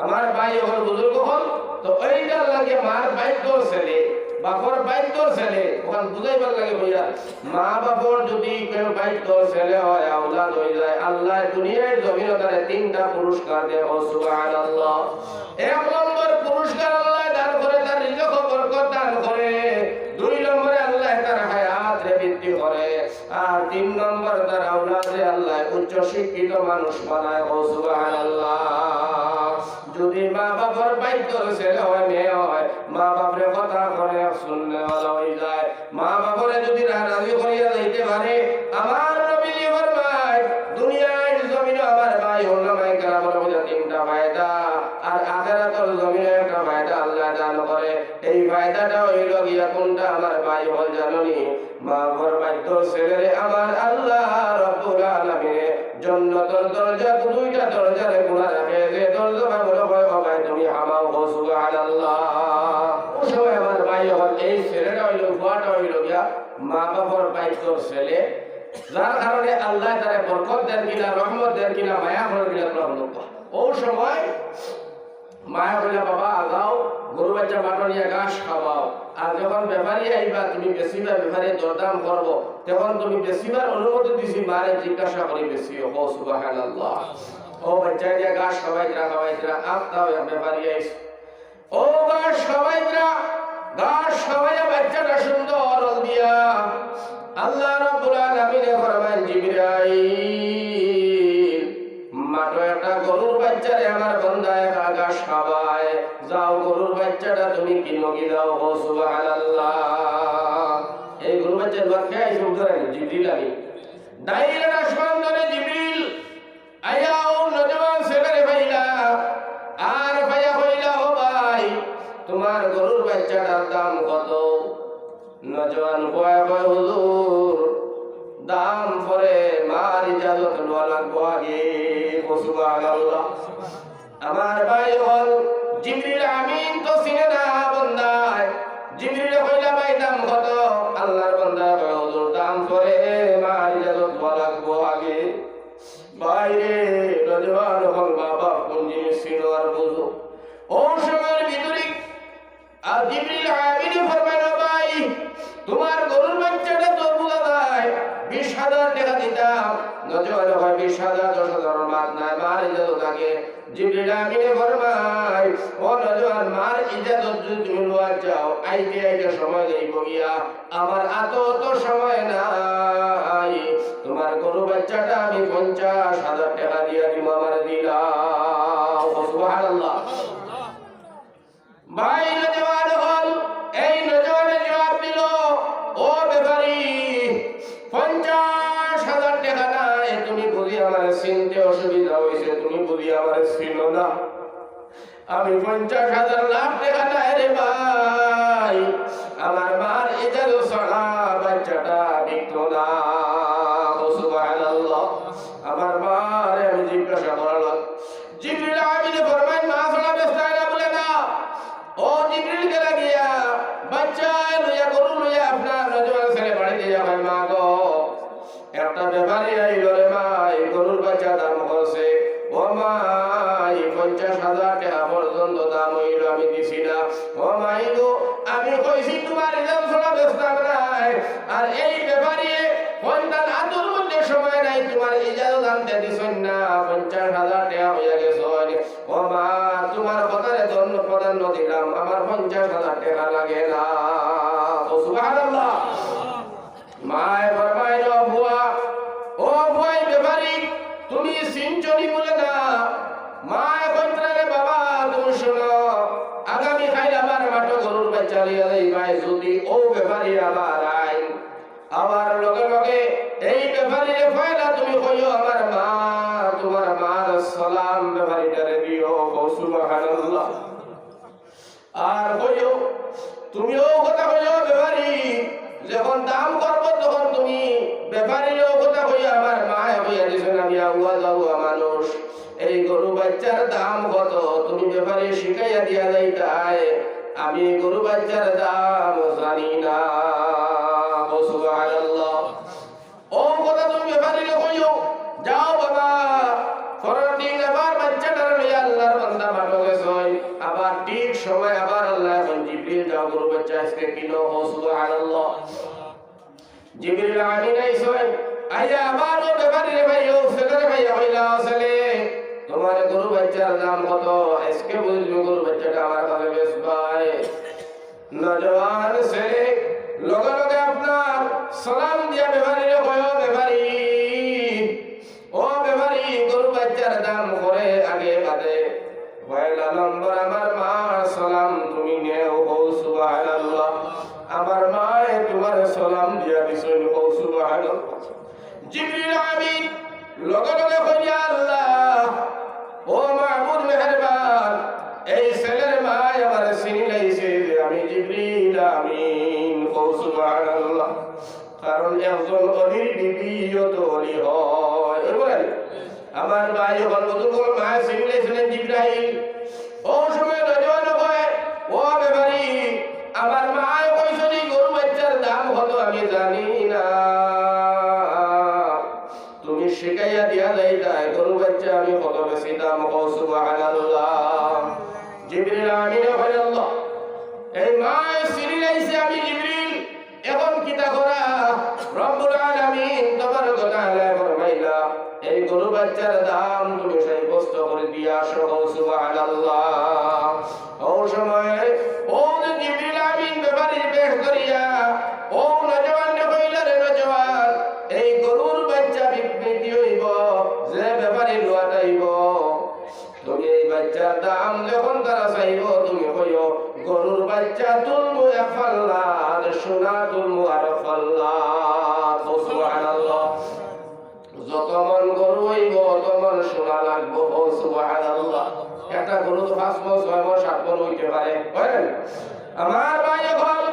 আমার ভাই অকল, বুজুর্গ অকল, তো এইটার লাগিয়া মার বাইদ্যর ছেলে, বাপর বাইদ্যর ছেলে, অখান বুঝাইবার লাগি কইয়ার। মা বাপর যদি কেউ বাইদ্যর ছেলে হয়, আওলাদ অই যায়, আল্লায় দুনিয়ার জমিনো তারে তিনটা পুরস্কার দেয়। ও সুবহানাল্লাহ। এক নম্বর পুরস্কার আল্লায় দান করে, তার রিজিকো বরকত দান করে। দুই নম্বরে আল্লায় তার হায়াতরে বৃদ্ধি করে। আর তিন নম্বর তার আওলাদরে আল্লায় উচ্চ শিক্ষিত মানুষ বানায়। ও সুবহানাল্লাহ। যদি মা বাপর বাইদ্যর ছেলে হয়, মেয়ে হয়, মা বাপরে কথা কয়, হুননেওয়ালা অই যায়, মা বাপরে যদি রা-, রাজি করিয়া যাইতে পারে, আমার নবীজি ফরমায়, দুনিয়ার জমিনো আমার ভাই ওলামায়ে কেরামর মধ্যে তিনটা ফায়দা, আর আখেরাতর জমিনো একটা ফায়দা আল্লায় দান করে। এই ফায়দাটা অইলো গিয়া কোনটা আমার ভাই অকল জানো নি? মা বাপর বাইদ্যর ছেলেরে আমার আল্লাহ রাব্বুল আলামিনে জন্নতর দরজা, দুইটা দরজারে খোলা রাখে, যে দরজা মনে হয়, "ও ভাই, তুমি হামাও", কও সুবহানাল্লাহ। অউ সময় আমার ভাই অকল, এই ছেলেটা অইলো, ফুয়াটা অইলো গিয়া মা বাপর বাইদ্যর ছেলে, যার কারণে আল্লায় তারে বরকত দের কিনা, রহমত দের কিনা, মায়া করের কিনা, তোরা বলো। অউ সময় মায়ে কইলা, "বাবা, যাও, গরু বাচ্চা মাঠো নিয়া ঘাস খাওয়াও। আর যখন ব্যাপারী আইবা, তুমি বেচিবা, ব্যাপারীয়ে দরদাম করবো, তখন তুমি বেচিবার অনুমতি দিছি, মারে জিজ্ঞাসা করি বেচিও।" কও সুবহানাল্লাহ। অউ বাচ্চারে দিয়া ঘাস খাওয়াইতরা, খাওয়াইতরা, আফতাও এক ব্যাপারী আইছে। অউ ঘাস খাওয়াইতরা, ঘাস খাওয়াইয়া বাচ্চাটা সুন্দর অল দিয়া। আল্লাহ রাব্বুল আলামিনে ফরমাইন, "জিবরাইল, মাঠো একটা গরুর বাচ্চারে আমার বান্দায় ঘাস খাওয়ায়, যাও গরুর বাচ্চাটা তুমি কিনো গি যাও।" কও সুবহানাল্লাহ। এই গরুর বাচ্চা লুয়াত কে আইছে? উঠে আইছে জিবরিল আমিন। ডাইরেক্ট আসমান ধরে জিবরিল আইয়া অউ নওজোয়ান ছেলেরে পাইলা, আর পাইয়া কইলা, "ও ভাই, তুমার গরুর বাচ্চাটার দাম কত?" নওজোয়ান ফুয়ায় কয়, "হুজুর, দাম পরে, মার ইজাজত লওয়া লাগবো আগে।" কও সুবহানাল্লাহ। আমার ভাই অকল, জিবরিল আমিন তো চিনে না বান্দায়। জিবরিলে কইলা, "ভাই, দাম কত?" আল্লাহর বান্দায় কয়, "হুজুর, দাম পরে, মার ইজাজত লওয়া লাগবো আগে।" ভাইরে, নওজোয়ান অকল, মা বাপ কুন জিনিস চিনো আর বুঝো। অউ সময়র ভিতরে আর জিবরিল আমিনে ফরমাইল, "ভাই, তুমার গরুর বাচ্চাটা তো বুঝা যায়, বিশ হাজার টেকা দিতাম।" নওজোয়ানে কয়, "বিশ হাজার, দশ হাজারর মাত নাই, মার ইজাজত আগে।" জিবরিল আমিনে ফরমায়, "ও নওজোয়ান, মার ইজাজত যদি তুমি লওয়াত যাও, আইতে আইতে সময় যাইবো গিয়া, আমার আতো অত সময় নাই, তুমার গরু বাচ্চাটা আমি পঞ্চাশ হাজার টেকা দিয়া দিমু, আমারে দিলাও।" সুবহানাল্লাহ। ভাই নওজোয়ান অকল, এই নওজোয়ানে জবাব দিল, "ও ব্যাপারী, পঞ্চাশ হাজার টেকা নায়, তুমি বুঝি আমারে চিনতে অসুবিধা অইছে, তুমি বুঝি আমারে চিনো না। আমি পঞ্চাশ হাজার লাখ টেকা নায় রে ভাই, আমার মার ইজাজত ছাড়া বাচ্চাটা বিকতো না।" ও সুবহানাল্লাহ। আমার মা জিবরিল গেলা গিয়া, বাচ্চা লইয়া, গরু লইয়া আপনার নওজোয়ান ছেলে বাড়িত গিয়া কয়, "মা গো, একটা ব্যাপারী আইলো রে মা, এই গরুর বাচ্চা দাম করছে। ও মা, এই পঞ্চাশ হাজার টেকা পর্যন্ত দাম অইলো, আমি দিছি না। ও মাই গো, আমি কইছি তুমার ইজাজত ছাড়া বেচতাম নায়। আর এই ব্যাপারীয়ে কইন তান আতুর মধ্যে সময় নাই, তুমার ইজাজত আনতে দিছইন না, পঞ্চাশ হাজার টেকা অইয়া গেছে।" ও মা, তুমার কথারে ধন্য প্রাধান্য দিলাম, আমার পঞ্চাশ হাজার টেকা লাগে না। ও সুবহানাল্লাহ। মায়ে ফরমাইল, "ও ফুয়া, ও ফুয়া, এই ব্যাপারী, তুমি চিনছো নি বুলে না?" মায়ে কইতরা, "রে বাবা, তুমি শুনো, আগামী কাইল আমার মাঠো গরুর বাচ্চা লইয়া যাইবায়, যদি ও ব্যাপারী আবার আয়, আবার লগে লগে এই ব্যাপারীরে পয়লা তুমি কইও, 'আমার মা, তুমার মার সালাম ব্যাপারীটারে দিও।'" ও সুবহানাল্লাহ। আর কইও, তুমিও কথা কইও ব্যাপারী, যখন দাম করবো তখন তুমি ব্যাপারীরেও কথা কইও, "আমার মায়ে কইয়া দিছইন আমি আউয়া যাউয়া মানুষ, এই গরু বাচ্চার দাম কত, তুমি ব্যাপারী শিখাইয়া দিয়া যাইতায়, আমি এই গরু বাচ্চার দাম জানি না।" ও সুবহানাল্লাহ। ও কথা তুমি ব্যাপারীরে কইও, "যাও বাবা।" পরের দিন আবার বাচ্চাটারে লইয়া আল্লাহর বান্দা মাঠো গেছইন। আবার ঠিক সময় আবার আল্লায় কইন, "জিবরিল, যাও, গরু বাচ্চা আজকে কিনো।" ও সুবহানাল্লাহ। জিবরিল আমিন আইছইন, আইয়া আবার ও ব্যাপারীরে পাইয়া, ও ছেলেরে পাইয়া কইলা, "ও ছেলে, তুমার গরু বাচ্চার দাম কত? আজকে বুঝলি গরু বাচ্চাটা আমার কাছে বেচবায়।" নওজোয়ান ছেলে লগে লগে আপনার সালাম দিয়া ব্যাপারীরে কয়, "ও ব্যাপারী, ও ব্যাপারী, গরু বাচ্চার দাম করে আগে বাদে পয়লা নম্বর আমার মার সালাম তুমি নেও।" ও সুবহানাল্লাহ। আমার মায়ে তুমার সালাম দিয়া দিছইন। ও সুবহানাল্লাহ। জিবরিল আমিন লগে লগে কইলা, "আল্লাহ, ও মাবুদ মেহেরবান, এই ছেলের মায় আমারে চিনিলাইছে যে আমি জিবরিল আমিন।" ও সুবহানাল্লাহ। কারণ একজন অলির বিবিও তো অলি হয়। ওই বলেন, আমার ভাই অকল, বুজুর্গ অকল, মায়ে চিনিলাইছইন জিবরাইল। ও সময় নওজোয়ানে কয়, "ও ব্যাপারী, আমার মায়ে কইছইন নি গরু বাচ্চার দাম কত আমি জানি না, তুমি শিখাইয়া দিয়া যাইতায় গরু বাচ্চা আমি কত বেশি দাম।" ও সুবহানাল্লাহ। জিবরিল আমিনে কইলা, "আল্লাহ, এই মায়ে চিনিলাইছে আমি জিবরিল, এখন কিতা করা?" রব্বুল আলামিন তবারক ওয়া তাআলায় ফরমাইলা, "এই গরু বাচ্চার দাম তুমি সাব্যস্ত করি দিয়া আসো।" ও সুবহানাল্লাহ। ও সময় ও যে জিবরিল আমিন ব্যাপারীর বেশ ধরিয়া ও নওজোয়ানরে কইলা, "রে নওজোয়ান, এই গরুর বাচ্চা বিক্রি অইবো, যে ব্যাপারী লওয়াত আইবো, তুমি এই বাচ্চার দাম যখন তারা চাইবো, তুমি কইও, 'গরুর বাচ্চা তুলমু এক পাল্লা, আর সোনা তুলমু আরো পাল্লা।'" ও সুবহানাল্লাহ। যত মন গরু অইবো, অত মন সোনা লাগবো। ও সুবহানাল্লাহ। একটা গরু তো পাঁচ মন, ছয় মন, সাত মন অইতে পারে, অয় না? আমার ভাই অকল,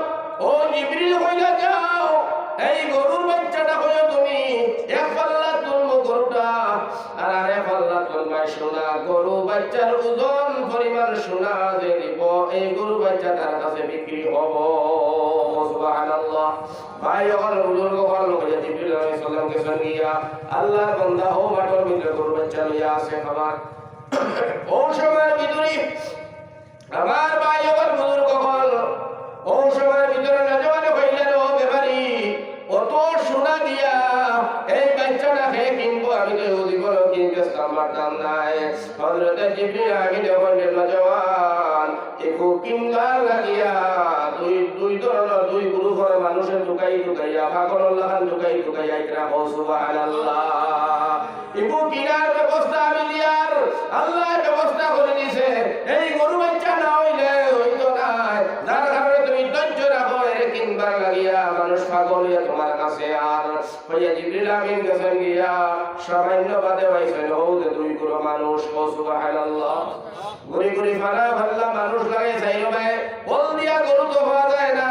ও জিবরিল কইলা, "যাও, এই গরুর বাচ্চাটা কইও তুমি, এক পাল্লা তুলমু গরুটা, আর আরেক পাল্লা তুলবায় সোনা।" গরু বাচ্চার ওজন পরিমাণ সোনা যে দিব, এই গরু বাচ্চা তার কাছে বিক্রি হবো। সুবহানাল্লাহ। ভাই অকল, বুজুর্গ অকল, লগে জিবরিল আলাইহিস সালাম গেছইন গিয়া, আল্লাহর বান্দা ও মাঠর ভিতরে গরু বাচ্চা লইয়া আছে খাবার। ও সময়ের ভিতরে আমার ভাই অকল, বুজুর্গ অকল, ও সময়ের ভিতরে নওজোয়ানে কইলা, "ও ব্যাপারী, অত সোনা দিয়া এই বাচ্চাটা কে কিনবো? আমি তো ইহুদি বড় কিনতে পারতাম নায়।" হযরতে জিবরিল আমিনে কইলা, "নওজোয়ান, ইগু কিনবার লাগিয়া দুই, দুই ধরনর, দুই গ্রুপর মানুষে তুকাই তুকাইয়া, পাগলর লাখান তুকাই তুকাইয়া আইতরা।" ও সুবহানাল্লাহ। ইগু কিনার ব্যবস্থা আমি দিয়ার, আল্লায় ব্যবস্থা করি দিছে। এই গরু বাচ্চা না অইলে অইতো নায়, যার কারণে তুমি ধৈর্য রাখো, এরে কিনবার লাগিয়া মানুষ পাগল অইয়া তুমার কাছে আর কইয়া জিবরিল আমিন গেছইন গিয়া, সামান্য বাদে পাইছইন, হউ যে দুই গ্রুপ মানুষ, ও সুবহানাল্লাহ। ঘুরি ঘুরি ফালা ফাল্লা মানুষ লাগে চাইরোবায়, হলদিয়া গরু তো পাওয়া যায় না,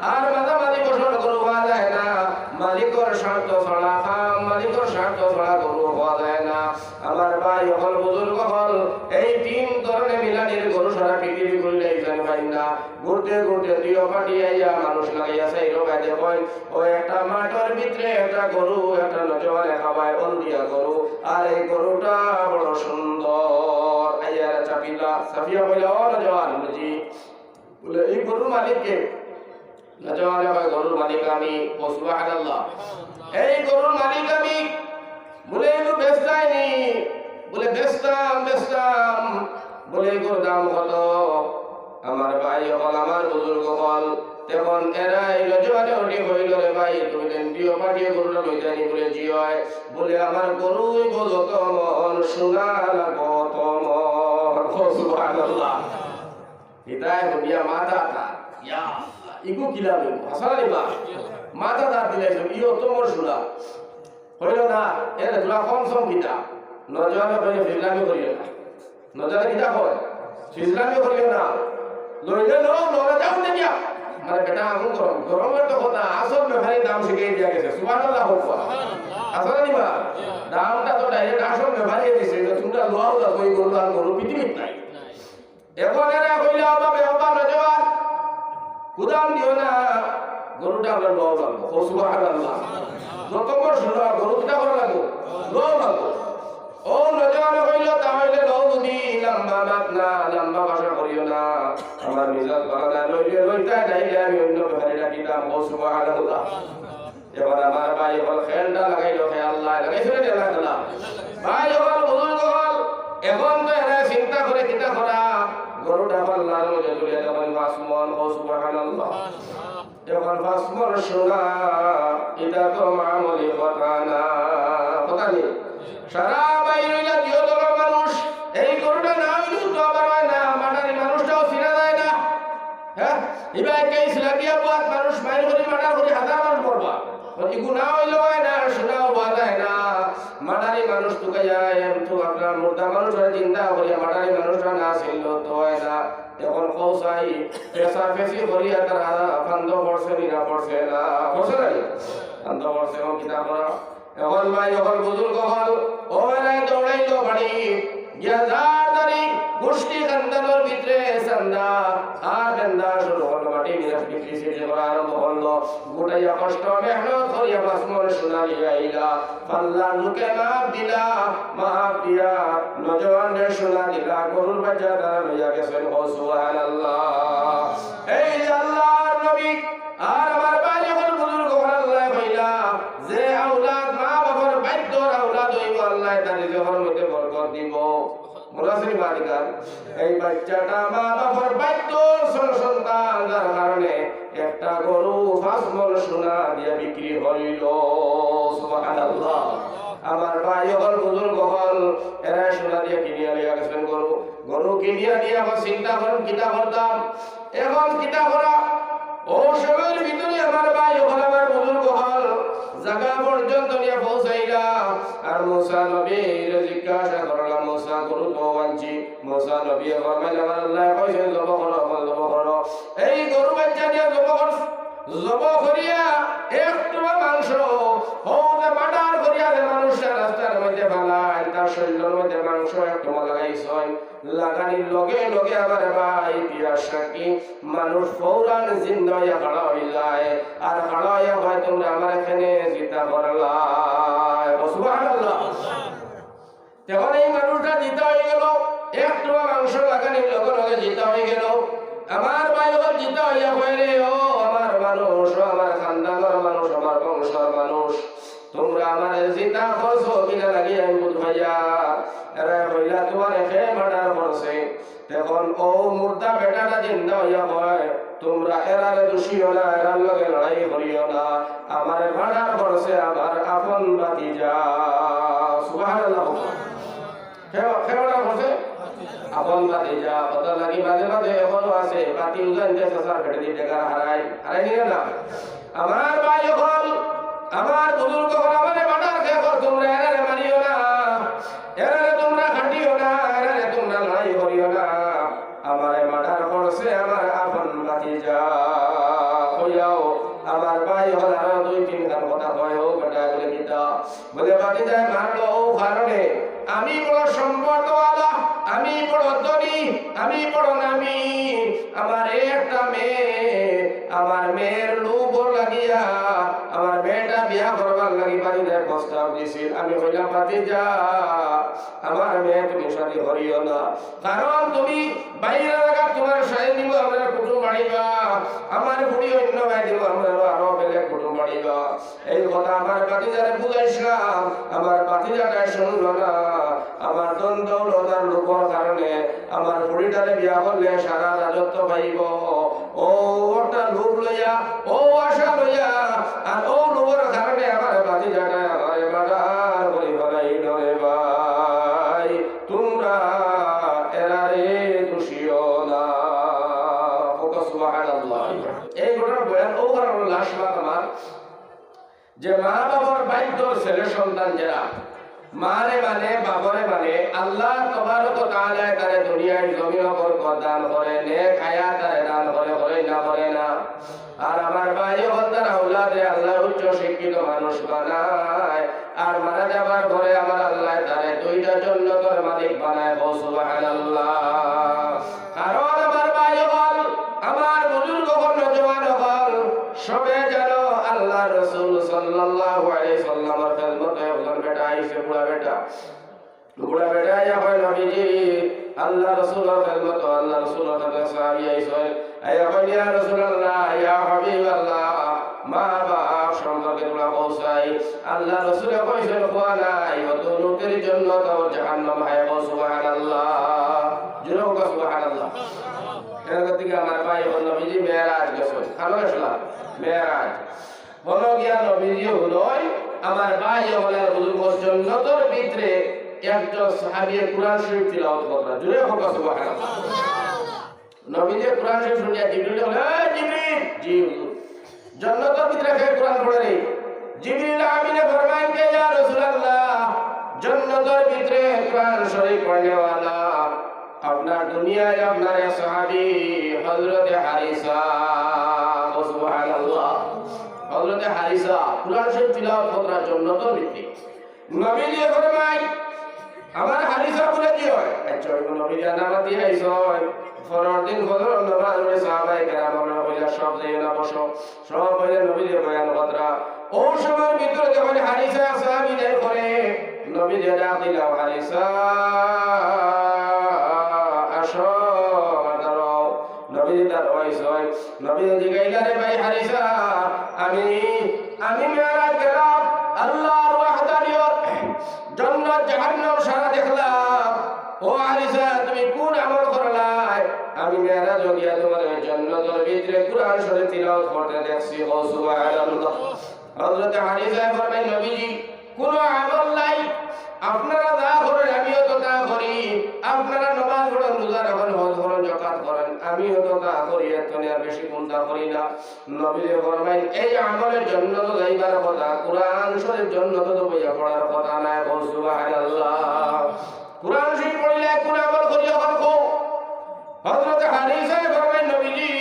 আর মাঝামাঝি বসর গরু পাওয়া যায় না, মালিকর স্বার্থ ছাড়া, খাম মালিকর স্বার্থ ছাড়া গরু পাওয়া যায় না। আমার ভাই অকল, বুজুর্গ অকল, এই তিন ধরনে মিলানির গরু সারা পৃথিবী ঘুরলে একজন পাইন ঘুরতে ঘুরতে দুইও পাটি আইয়া মানুষ লাগাইয়া চাইরোবায় দেখইন, ওই একটা মাঠর ভিতরে একটা গরু, একটা নজওয়ানে খাবায় হলদিয়া গরু, আর এই গরুটা বড় সুন্দর। আইয়া চাপিলা, চাপিয়া কইলা, "ও নজওয়ান।" বলে, "জি।" বলে, "এই গরুর মালিক কে?" নজওয়ানে কয়, "গরুর মালিক আমি।" ও সুবহানাল্লাহ। "এই গরুর মালিক আমি।" বলে, "এগু বেচতায় নি?" বলে, "বেচতাম, বেচতাম।" বলে, "এগুর দাম কত?" আমার ভাই অকল, আমার বুজুর্গ অকল, তখন এরা এই নজওয়ানে উঠি কইল, "রে ভাই, তুমি দেন দুইও পাটিয়ে গরুটা লইতায় নি?" বলে, "জি অয়।" বলে, "আমার গরু অইবো যত মন, সোনা লাগবো অত মন।" ও সুবহানাল্লাহ। ইতায় হুনিয়া মাথা তার। ইয়া আল্লাহ, ইগু কিলা অইবো? হাছা নি বা? মাথা তার দিলাইছে, ই অত মন সোনা। কইল না, এরে তোরা কম সম কিতা? নজওয়ানে কইল, "ফিজলামি করিও না।" নজওয়ানে কিতা কয়? "ফিজলামি করিও না। লইলে লও, লইলে যাও না গিয়া।" মানে বেটা আগুন গরম, গরমের তো কথা, আসল ব্যাপারী দাম শিখাই দিয়া গেছে। সুবহানাল্লাহ কউক্কা। আসল নি বা? দামটা তো direct আসল ব্যাপারী দিছে, যে তোমরা লও না, ওই গরু আর গরু পৃথিবীত নাই। এখন এরা কইলা, "বাবা, বাবা, নজওয়ান, কুদাম দিও না, গরুটা আমরা লওয়া লাগবো।" ও সুবহানাল্লাহ। যত বড় সোনা, গরু কিতা করা লাগবো? লওয়া লাগবো। ও নজওয়ানে কইল, "তাহলে লও যদি, লম্বা মাত না, লম্বা ভাষা করিও না, আমার মিজাজ ভালা না, লইলে লইতায়, নাইলে আমি অন্য ব্যাপারী ডাকিতাম।" ও সুবহানাল্লাহ। এবার আমার ভাই অকল খেয়ালটা লাগাইল, খেয়াল নাই, লাগাইছে না, লাগাইছে না? ভাই অকল, বুজুর্গ অকল, এখন তো এরা চিন্তা করে কিতা করা, গরুটা পাল্লার মধ্যে তুলে যখন পাঁচ মন, ও সুবহানাল্লাহ। যখন পাঁচ মন সোনা, ইটা তো মামুলি কথা না, কথা নি? সারা বাইরে অইলা দুইও দলর মানুষ, এই গরুটা না অইলে তো আবার অয় না, মাটারি মানুষটাও চিনা যায় না। হ্যাঁ, ইবা একটা ইসলামিয়া বুয়াত মানুষ মাইর করি, মার্ডার করি, হাজার মানুষ মরবা। তো ইগু না অইলে অয় না, সোনাও পাওয়া যায় না। মার্ডারি মানুষ তুকাইয়া, এম তো আপনার মুর্দা মানুষরে জিন্দা করিয়া, মার্ডারি মানুষরে না চিনলে তো অয় না। এখন কও চাই, পেশাপেশি করিয়া তারা ফান্দ পড়ছে নি না পড়ছে না? পড়ছে না নি? ফান্দ পড়ছে, এখন কিতা করা? এখন ভাই, এখন বুজুর্গ অকল, ও বেলায় দৌড়াইল বাড়ি, গিয়া যার যারি গুষ্টি খান্দানর ভিতরে চান্দা, আর বেন্দা শুরু করলো, মাটি মিরাজ বিক্রি সিটি করা আরম্ভ করলো। গোটাইয়া কষ্ট মেহনত করিয়া পাঁচ মন সোনা লইয়া আইলা, পাল্লার লোকে মাপ দিলা, মাপ দিয়া নজওয়ানরে সোনা দিলা, গরুর বাচ্চা তারা লইয়া গেছেন। ও সুবহানাল্লাহ। এই যে আল্লাহর নবী আর আমার ভাই অকল বুজুর্গ অকল, আল্লায় কইলা, যে আওলাদ মা বাবার বাধ্যর আওলাদ অইবো, আল্লায় তার রিজিকর মধ্যে বরকত দিবো। মনে আছে নি বা? এই বাচ্চাটা মা বাবার বাধ্যর সন্তান, যার কারণে একটা গরু পাঁচ মন সোনা দিয়া বিক্রি অইলো। সুবহানাল্লাহ। আমার ভাই অকল, বুজুর্গ অকল, এরা সোনা দিয়া কিনিয়া লইয়া গেছেন গরু। গরু কিনিয়া দিয়া এখন চিন্তা করেন, কিতা করতাম? এখন কিতা করা? ও সময়র ভিতরে আমার ভাই অকল, আমার বুজুর্গ অকল, জাগা পর্যন্ত নিয়া পৌঁছাইলা। আর মুসা নবীরে জিজ্ঞাসা করলা, "মুসা, গরু তো আনছি।" মুসা নবীয়ে ফরমাইলা, "আমার আল্লায় কইছইন জবো করো, এখন জবো করো।" এই গরু বাচ্চা নিয়া জবো কর-, জবো করিয়া এক টুকরা মাংস, হউ যে মার্ডার করিয়া যে মানুষটা রাস্তার মধ্যে ফালায়, তার শরীরর মধ্যে মাংস এক টুকরা লাগাইছইন। লাগানির লগে লগে আমার ভাই, ইতিহাস সাক্ষী, মানুষ ফৌরান জিন্দা অইয়া খাড়া অইযায়। আর খাড়া অইয়া কয়, "তুমরা আমার এখানে জিতা করলায়।" ও সুবহানাল্লাহ। তখন এই মানুষটা জিতা অইগেলো, এক টুকরা মাংস লাগানির লগে লগে জিতা অইগেলো। আমার ভাই অকল জিতা অইয়া কয়, "রে, ও আমার মানুষ, ও আমার খান্দানর মানুষ, আমার বংশর মানুষ, তুমরা আমারে জিতা করছো কিলা লাগি আমি বুঝ পাইয়ার।" এরা কইলা, "তুমারে কে মার্ডার করছে?" তখন অউ মুর্দা বেটাটা জিন্দা অইয়া কয়, "তুমরা এরারে দুষিও না, এরার লগে লড়াই করিও না, আমারে মার্ডার করছে আমার আপন ভাতিজা।" সুবহানাল্লাহ। কে, কে মার্ডার করছে? আপন ভাতিজা। কথা লাগি মাঝে মাঝে এখনো আছে, বাতি উজাইন যে চাচার পেটে দিয়ে টেকা হারাই, হারাই নিয়ে না। আমার ভাই অকল, আমার বুজুর্গ অকল, আমারে মার্ডার কে কর, তুমরা এরারে মারিও না, এরারে তুমরা কাটিও না, এরারে তুমরা লড়াই করিও না। আমারে মার্ডার করছে আমার আপন ভাতিজা। কইয়াও আমার ভাই অকল আরো দুই তিন খান কথা কয়, ও বেটা বলে কিতা? বলে, "ভাতিজায় মারলো অউ কারণে, আমি বড় সম্পদওয়ালা, আমি বড় ধনী, আমি বড় নামী।" আমার একটা মেয়ে, আমার মেয়ের লোভর লাগিয়া আমার মেয়েটা বিয়া করবার লাগি বাড়িতে প্রস্তাব দিছিল। আমি কইলাম, "ভাতিজা, আমার মেয়ে তুমি শাদি করিও না, কারণ তুমি বাইরে লাগা তোমার শাদি দিব, আমরা কুটুম বাড়িবা, আমার ফুড়ি অন্য ভাই দিব, আমরা আরো বেলেগ কুটুম বাড়িবা।" এই কথা আমার ভাতিজারে বুঝাইছিলাম, আমার ভাতিজাটা শুনলো না। আমার ধন দৌলত আর লোভর কারণে আমার ফুড়িটারে বিয়া করলে সারা রাজত্ব পাইব। ও একটা লোভ লইয়া, ও আশা লইয়া, আর ও লোভর কারণে আমার ভাতিজাটা আমারে বাজার করি ফেলাইল রে ভাই। তোমরা এরারে দোষিও না। কও সুবহানাল্লাহ। এই ঘটনা বয়ান ও কারণে লাশ মাত আমার যে মা বাবার বাধ্যর ছেলে সন্তান যেরা, মারে মানে, বাবারে মানে, আল্লাহ তাবারক ওয়া তাআলায় তারে দুনিয়ার জমিন বরকত দান করে, নেক হায়াত তারে দান করে, করে না, করে না। আর আমার ভাই হকল, তার আওলাদে আল্লাহ উচ্চ শিক্ষিত মানুষ বানায়, আর মারা যাবার পরে আমার আল্লাহ তারে দুইটা জন্নতর মালিক বানায়। কও সুবহানাল্লাহ। কারণ আমার ভাই হকল, আমার বুজুর্গ হকল, নওজোয়ান হকল, সবে জানো আল্লাহ রসুল সাল্লাল্লাহু আলাইহি সাল্লামর খেদমতো একজন বেটা আইছে, বুড়া বেটা। বুড়া বেটা আইয়া কয়, "নবীজি, আল্লাহ রসুলর খেদমতো, আল্লাহ রসুলর খেদমতো সাহাবী আইছইন।" আইয়া কয়, "ইয়া রাসূলুল্লাহ, ইয়া হাবিবাল্লাহ, মা বাপ সম্পর্কে তোমরা কও চাই।" আল্লাহ রসুলে কইছইন, "কওয়া নাই, অউ তো লোকের জন্নত, অউ জাহান্নাম হায়।" কও সুবহানাল্লাহ। জোরে কও সুবহানাল্লাহ। এর গতিকে আমার ভাই হকল, নবীজি মেরাজ গেছইন। কানো গেছলা? মেরাজ। হকল গিয়া নবীজি হুনইন, আমার ভাই হকল, বুজুর্গ, জন্নতর ভিতরে একজন সাহাবীয়ে কুরআন শরীফ তিলাওয়াত কররা। জোরে কও সুবহানাল্লাহ। নবীজি কুরআন শরীফ হুনিয়া জিবরিল কইলা, "এ জিবরিল।" "জি হুজুর।" "জন্নতর ভিতরে কে কুরআন পড়ে রে?" জিবরিল আমিনে ফরমাইন, "কে ইয়া রাসূলুল্লাহ, জন্নতর ভিতরে কুরআন শরীফ পড়নেওয়ালা আপনার দুনিয়ার আপনার এক সাহাবী হযরতে হারিসা।" কও সুবহানাল্লাহ। হযরতে হারিসা কুরআন শরীফ তিলাওয়াত কররা জন্নতর ভিতরে। নবীজি ফরমাইন, "আমার হারিসা বলে কি হয়?" আচ্ছা, অউ নবীজি আনা মাতি আইছইন। পরর দিন ফজরর নামাজ পড়ি সাহাবায়ে কেরাম অকলে কইলা, "সব যাইও না, বসো।" সব অইলে নবীজি বয়ান কররা। অউ সময়র ভিতরে যখন হারিসা সাহাবী যাই করে, নবীজি ডাক দিলা, "হারিসা, আসো, দাঁড়াও।" নবীজি দাঁড়াইছইন। নবীজি জিগাইলা, "রে ভাই হারিসা, আমি, আমি মেরাজ গেলাম, আল্লাহর ওয়াহদানিয়ত, জন্নত জাহান্নাম সারা দেখলাম। ও হারিসা, তুমি কোন আমল করলায়? আমি মেরাজ গিয়া তোমারে জন্নতর ভিতরে কুরআন শরীফ তিলাওয়াত করতে দেখছি।" কও সুবহানাল্লাহ। হযরতে হারিসায় ফরমাইন, "নবীজি, কুনু আমল নাই, আপনারা যা করইন আমিও তো তা করি, আপনারা নামাজ পড়ইন, রোজা রাখইন, হজ করইন, যাকাত করইন, আমিও তো তা করি, এর তনে আর বেশি কুন্তা করি না।" নবীজি ফরমাইন, "এই আমলে জন্নতো যাইবার কথা, কুরআন শরীফ জন্নতো তো বইয়া পড়ার কথা নায়।" কও সুবহানাল্লাহ। কুরআন শরীফ পড়িলে কুন আমল করি অখন কও। হযরতে হারিসায় ফরমাইন, "নবীজি,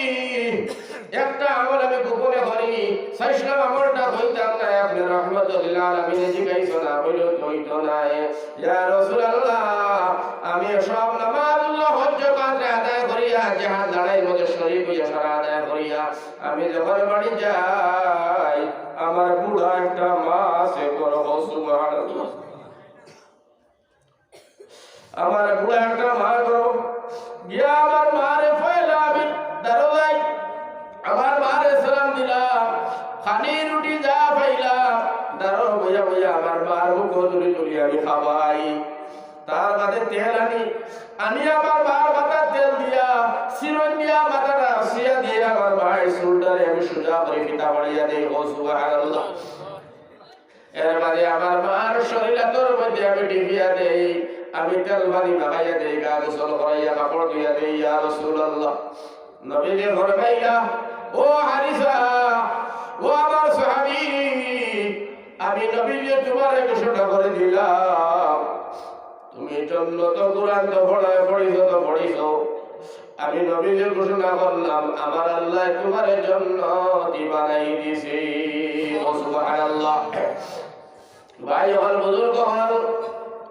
একটা আমল আমি গোপনে করি, চাইছিলাম আমলটা কইতাম না, আপনে রহমতুল্লিল আলামিনে জিগাইছইন, না কইলে তো অইতো নায়।" ইয়া রাসূলুল্লাহ, আমি সব নামাজ, রোজা, হজ, যাকাত আদায় করিয়া, জিহাদ লড়াইর মধ্যে শরীক অইয়া, সারা আদায় করিয়া, আমি যখন বাড়ি যাই, আমার বুড়া একটা মা আছে, বড় সুবহানাল্লাহ। আমার বুড়া একটা মা গো, গিয়া আমার মারে পয়লা আমি দারো যাই, আমার মারে সালাম দিলাম, পানি রুটি যা পাইলাম, দারো বইয়া বইয়া আমার মার মুখ ধরি ধরি আমি খাওয়াই। তার বাদে তেল আনি, আনি আমার মার মাথাত তেল দিয়া, সিরন দিয়া মাথাটা সিয়া দিয়া আমার মার চুলটারে আমি সোজা করি ফিতা বাড়িয়া দেই। কও সুবহানাল্লাহ। এর বাদে আমার মার শরীলাতর মধ্যে আমি টিপিয়া দেই, আমি তেল পানি মাখাইয়া দেই, গা গোসল করাইয়া কাপড় ধুইয়া দেই। ইয়া রাসূলুল্লাহ, নবীজি ফরমাইলা, "ও হারিসা, ও আমার সাহাবী, আমি নবীজি তোমারে ঘোষণা করি দিলাম, তুমি জন্নতো কুরআন তো পড়ায় পড়িছো তো পড়িছো, আমি নবীজি ঘোষণা করলাম, আমার আল্লায় তোমারে জন্নতি বানাই দিছে।" কও সুবহানাল্লাহ। ভাই অকল, বুজুর্গ অকল,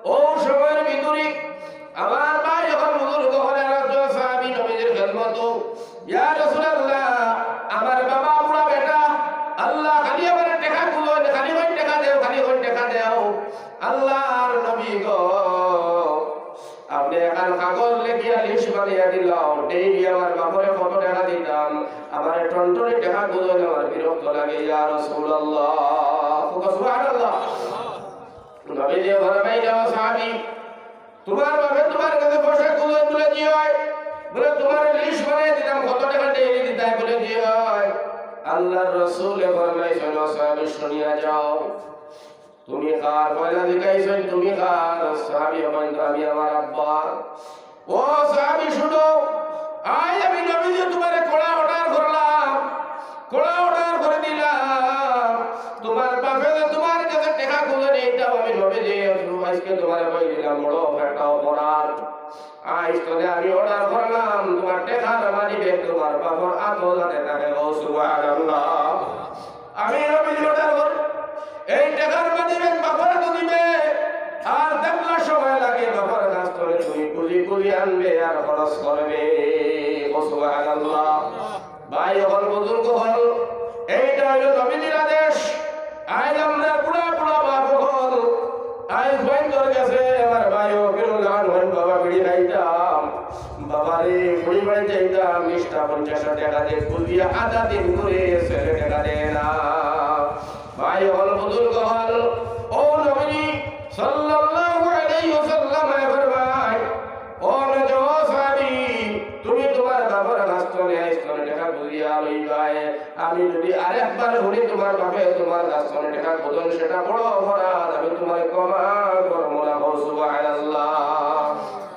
অউ সময়র ভিতরে আমার ভাই অকল, বুজুর্গ অকল, আর একজন সাহাবী নবীজির খেদমত ইয়া রাসূলুল্লাহ, আমার বাবা বুড়া বেটা, আল্লাহ খালি আমার টেকা গুলো, খালি কই টেকা দেও, খালি কই টেকা দেও। আল্লাহর নবী গো, আপনে এখান কাগজ লেখিয়া লিস্ট বানাইয়া দিলাও, ডেইলি আমার বাপরে কত টেকা দিতাম, আমার টনটনি টেকা গুলো আমার বিরক্ত লাগে, ইয়া রাসূলুল্লাহ। সুবহানাল্লাহ। নবীজি ফরমাইলা, "ও সাহাবী, তোমার বাপে তোমার কাছে পয়সা তুলে তুলে দিও, বলে তোমার লিস্ট বানাই দিতাম, কত টেকা ডেইলি দিতায় বলে দিও।" আল্লাহর রাসূলে ফরমাইছইন, "ও সাহাবী, শুনিয়া যাও, তুমি কার?" পয়লা জিগাইছইন, "তুমি কার?" সাহাবী কইন, "আমি আমার আব্বা।" ও সাহাবী শুনো, আই আমি নবীজি তোমারে কড়া অর্ডার করলাম, কড়া অর্ডার করে দিলাম। তোমার বাপে যে তোমার কাছে টেকা তুলে নেইতাম, আমি নবীজি আজকে তোমারে কই দিলাম, বড় একটা অপরাধ। আইজ তনে আমি অর্ডার করলাম, তোমার টেকার মানি ব্যাগ তোমার বাপর আতো যাতে থাকে। ও সুবহানাল্লাহ। আমি নবীজি অর্ডার করি, এই টেকার মানি ব্যাগ বাপরে তো দিবে, আর দেখলা সময় লাগে বাপর কাছ তনে তুমি খুজি খুজি আনবে আর খরচ করবে। ও সুবহানাল্লাহ। ভাই অকল, বুজুর্গ অকল, এইটা অইলো নবীজির আদেশ। আইজ আমরা বুড়া বুড়া বাপ অকল, আইজ বাইন্দর গেছে আমার ভাই অকল লান হইন, "বাবা, বিড়ি খাইতাম, বাবা রে, ফুড়ি বাড়ি যাইতাম, বিশটা পঞ্চাশটা টেকা দে, খুজিয়া আধা দিন করে ছেলে টেকা দেয় না।" ভাই অকল, বুজুর্গ অকল, ও নবীজি সাল্লাল্লাহু আলাইহি ওয়াসাল্লাম ফরমায়, ও নবী, ও সাহাবী, তুমি তোমার বাপর কাছ তনে আইজ তনে টেকা খুজিয়া লইবায়। আমি যদি আরেকবার হুনি তোমার বাপে তোমার কাছ তনে টেকা খুজইন, সেটা বড় অপরাধ, আমি তোমারে ক্ষমা করমু না। কও সুবহানাল্লাহ।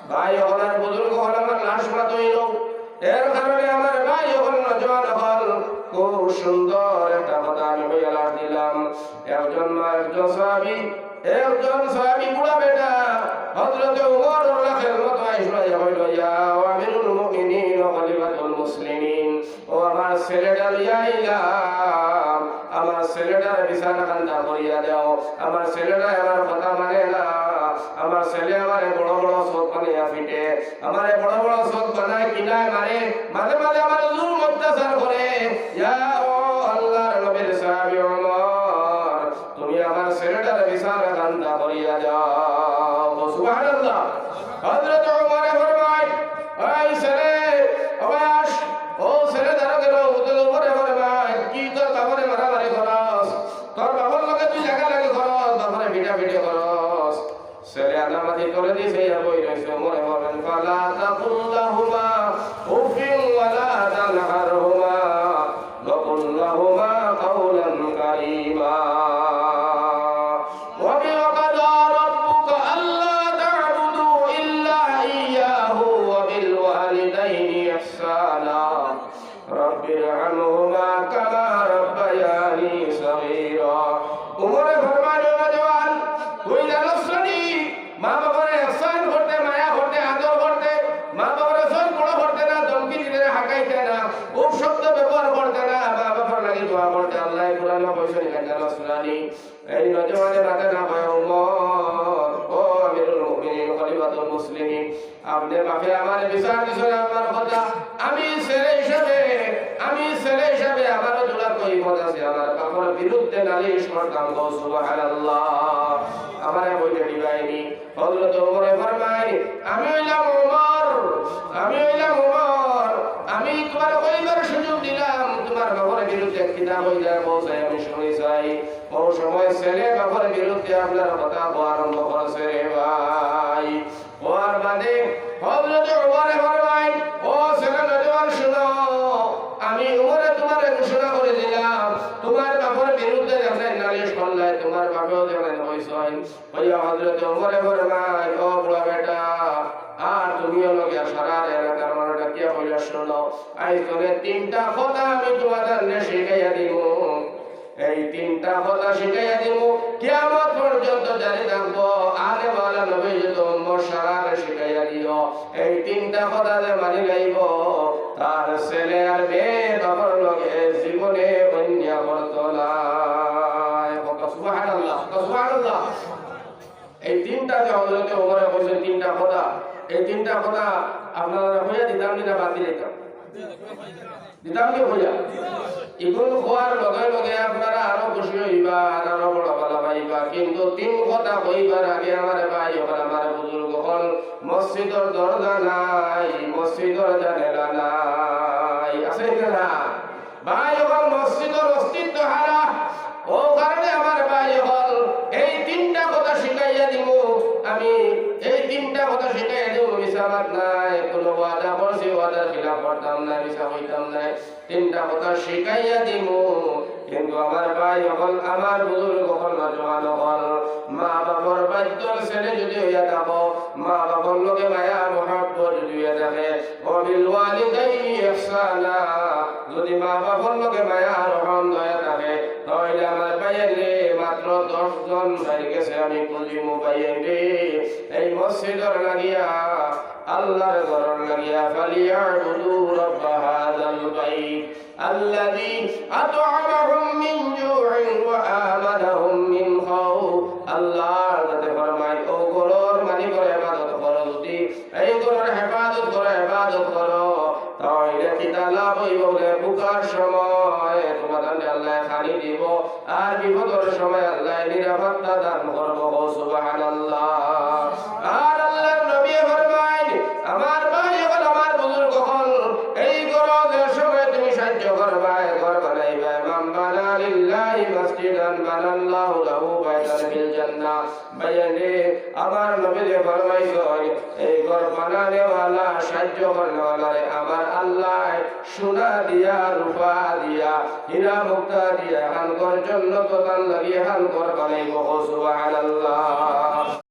ভাই অকল আর বুজুর্গ অকল, আমার লাশ মাত অইলো। এর কারণে আমার ভাই অকল, নওজোয়ান অকল, খুব সুন্দর একটা কথা আমি কইয়া লাশ দিলাম। একজন মা, একজন সাহাবী, একজন সাহাবী বুড়া বেটা, হযরতে উমর রাদিয়াল্লাহু আনহু আইসা কইলো, "ইয়া আমিরুল মুমিনিন ওয়া খলিফাতুল মুসলিমিন, ও আমার ছেলেটা লইয়া আইলাম, আমার ছেলেটার বিচার খান্তা করিয়া দাও, আমার ছেলেটা আমার কথা মানে না, আমার ছেলে আমারে বড় বড় চোখ বানাইয়া ফিটে, আমারে বড় বড় চোখ বানায়, কিলায় মারে, মাঝে মাঝে আমার জুলুম অত্যাচার করে। ইয়া ও আল্লাহর নবীর সাহাবী ওমর, তুমি আমার ছেলেটার বিচার খান্তা করিয়া যাও।" সুবহানাল্লাহ। হযরত ওমরে ফরমায়, "এই ছেলে, ও বয়স, ও ছেলে ধরো গেল, উঠে ওমরে ফরমায়, কি তোর বাপরে মারামারি করস? তোর বাপর লগে তুই লাগালাগি করস, বাপরে পিটাপিটি করস?" ছেলে আনামাতি করে দিছে, ইয়া বই রইছে, ওমরে ফরমায়, "ফালা তাকুল লাহুমা উফিন ওয়ালা তানহারহুমা।" وقل لهما قولا كريما. وقضى ربك ألا تعبدوا إلا إياه وبالوالدين إحسانا. رب ارحمهما كما ربياني صغيرا. উমরে ফরমায়, "ও নওজোয়ান, তুই জানোস নি, মা বাবারে ইহসান করতে, মায়া করতে, আদর করতে, মা বাবারে সব বড় করতে না, ধমকি দিতে না, হাঁকাইতে না, খুব শব্দ ব্যবহার করতে না, মা বাবার লাগি দোয়া করতে।" আল্লাহ কোরআনে কইছইন, ইখান জানোস না নি?" এই নওজোয়ানে মাতে না কয়, "ওমর, ও আমিরুল মুমিনিন, খলিফাতুল মুসলিমিন, আপনে বাপে আমারে বিচার দিছইন আপনার কথা, আমি ছেলে হিসাবে, আমি ছেলে হিসাবে আমারও জুড়া কই পথ আছে, আমার বাপর বিরুদ্ধে নালিশ করতাম।" কও সুবহানাল্লাহ। আমারে কইতে দিবায়নি। হযরত ওমরে ফরমায়, "আমি অইলাম ওমর, আমি অইলাম ওমর, আমি তোমারে কইবার সুযোগ দিলাম, তোমার বাপর বিরুদ্ধে কিতা কইলা কও চাই, আমি শুনি চাই।" ও সময় ছেলে বাপর বিরুদ্ধে আপনার কথা কওয়া আরম্ভ করছে রে ভাই। ওয়ার বাদে হযরত ওমরে ফরমায়, "ও ছেলে নওজোয়ান শুনো, আমি ওমরে তোমারে ঘোষণা করে দিলাম, তোমার বাপর বিরুদ্ধে যেমনে নালিশ করলায়, তোমার বাপেও যেমনে কইছইন।" কইয়া হযরত ওমরে ফরমায়, "ও বুড়া বেটা, আর তুমিও লগে সারা এলাকার মানুষ ডাকিয়া কইলা শুনো, আইজ তনে তিনটা কথা আমি তোমাদের শিখাইয়া দিমু।" এই তিনটা কথা শিখাইয়া দিমু, কিয়ামত পর্যন্ত জারি থাকবো। আনে ওয়ালা নবী যদি উম্মত সারারে শিখাইয়া দিও, এই তিনটা কথা যে মানি লইবো, তার ছেলে আর মেয়ে বাপর লগে জীবনে অন্যায় করতো নায়। সুবহানাল্লাহ, সুবহানাল্লাহ। এই তিনটা যে হযরতে ওমরে কইছে, তিনটা কথা, এই তিনটা কথা আপনারারে কইয়া দিতাম নি না বাদ দিলাইতাম? দিতাম নি কইয়া? ইগুন কওয়ার লগে লগে আপনারা আরো খুশি অইবা আর আরো বড় ভালা পাইবা। কিন্তু তিন কথা কইবার আগে আমার ভাই অকল, আমার বুজুর্গ অকল, মসজিদর দরজা নাই, মসজিদর জানালা নাই, আছে কি না? ভাই অকল, মসজিদর অস্তিত্ব হারা। অউ কারণে আমার ভাই অকল, এই তিনটা কথা শিখাইয়া দিমু আমি, এই তিনটা কথা শিখাইয়া দিমু, মিছা মাত নাই। কুনু ওয়াদা করছি, ওয়াদার খিলাফ করতাম না, মিছা কইতাম না। তিনটা কথা শিখাইয়া দিমু। কিন্তু আমার ভাই অকল, আমার বুজুর্গ অকল, নওজোয়ান অকল, মা বাপর বাধ্যর ছেলে যদি অইয়া থাকো, মা বাপর লগে মায়া মহব্বত যদি অইয়া থাকে, ওয়া বিল ওয়ালিদাইনি ইহসানা, যদি মা বাপর লগে মায়া রহম অইয়া থাকে, তাইলে আমার ভাইয়াইনরে, মাত্র দশ জন ভাইর গেছে আমি খুজিমু ভাইয়াইনরে, এই মসজিদর লাগিয়া, আল্লাহর ঘরর লাগিয়া, ফালিয়াবুদু রাব্বা হাযাল বাইত আল্লাযী আতআমাহুম মিন জুইন ওয়া আমানাহুম মিন খাউফ। আল্লাহ যাতে ফরমায়, অউ ঘরর মালিকর ইবাদত করো, যদি এই ঘরর হেফাজত করো, ইবাদত করো, তাইলে কিতা লাভ অইবো? বুলে, ভুকার সময় তুমার আল্লায় খানি দিবো, আর বিপদর সময় আল্লায় নিরাপত্তা দান করবো। কও সুবহানাল্লাহ। আর আল্লাহর নবী ফরমাইন, আমার ভাই অকল, আমার বুজুর্গ অকল, এই ঘরো যে সময় তুমি সাহায্য করবায়, ঘর বানাইবায়, মান বানা লিল্লাহি মাসজিদান বানাল্লাহু লাহু বাইতান ফিল জান্নাহ। ভাইয়াইনরে, আমার নবীয়ে ফরমাইছইন, এই ঘর বানানেওয়ালা, সাহায্য করনেওয়ালারে আমার আল্লায় সোনা দিয়া, রূপা দিয়া, হীরা মুক্তা দিয়া, এখান ঘর জন্নত তান লাগি এখান ঘর বানাইবো। কও সুবহানাল্লাহ।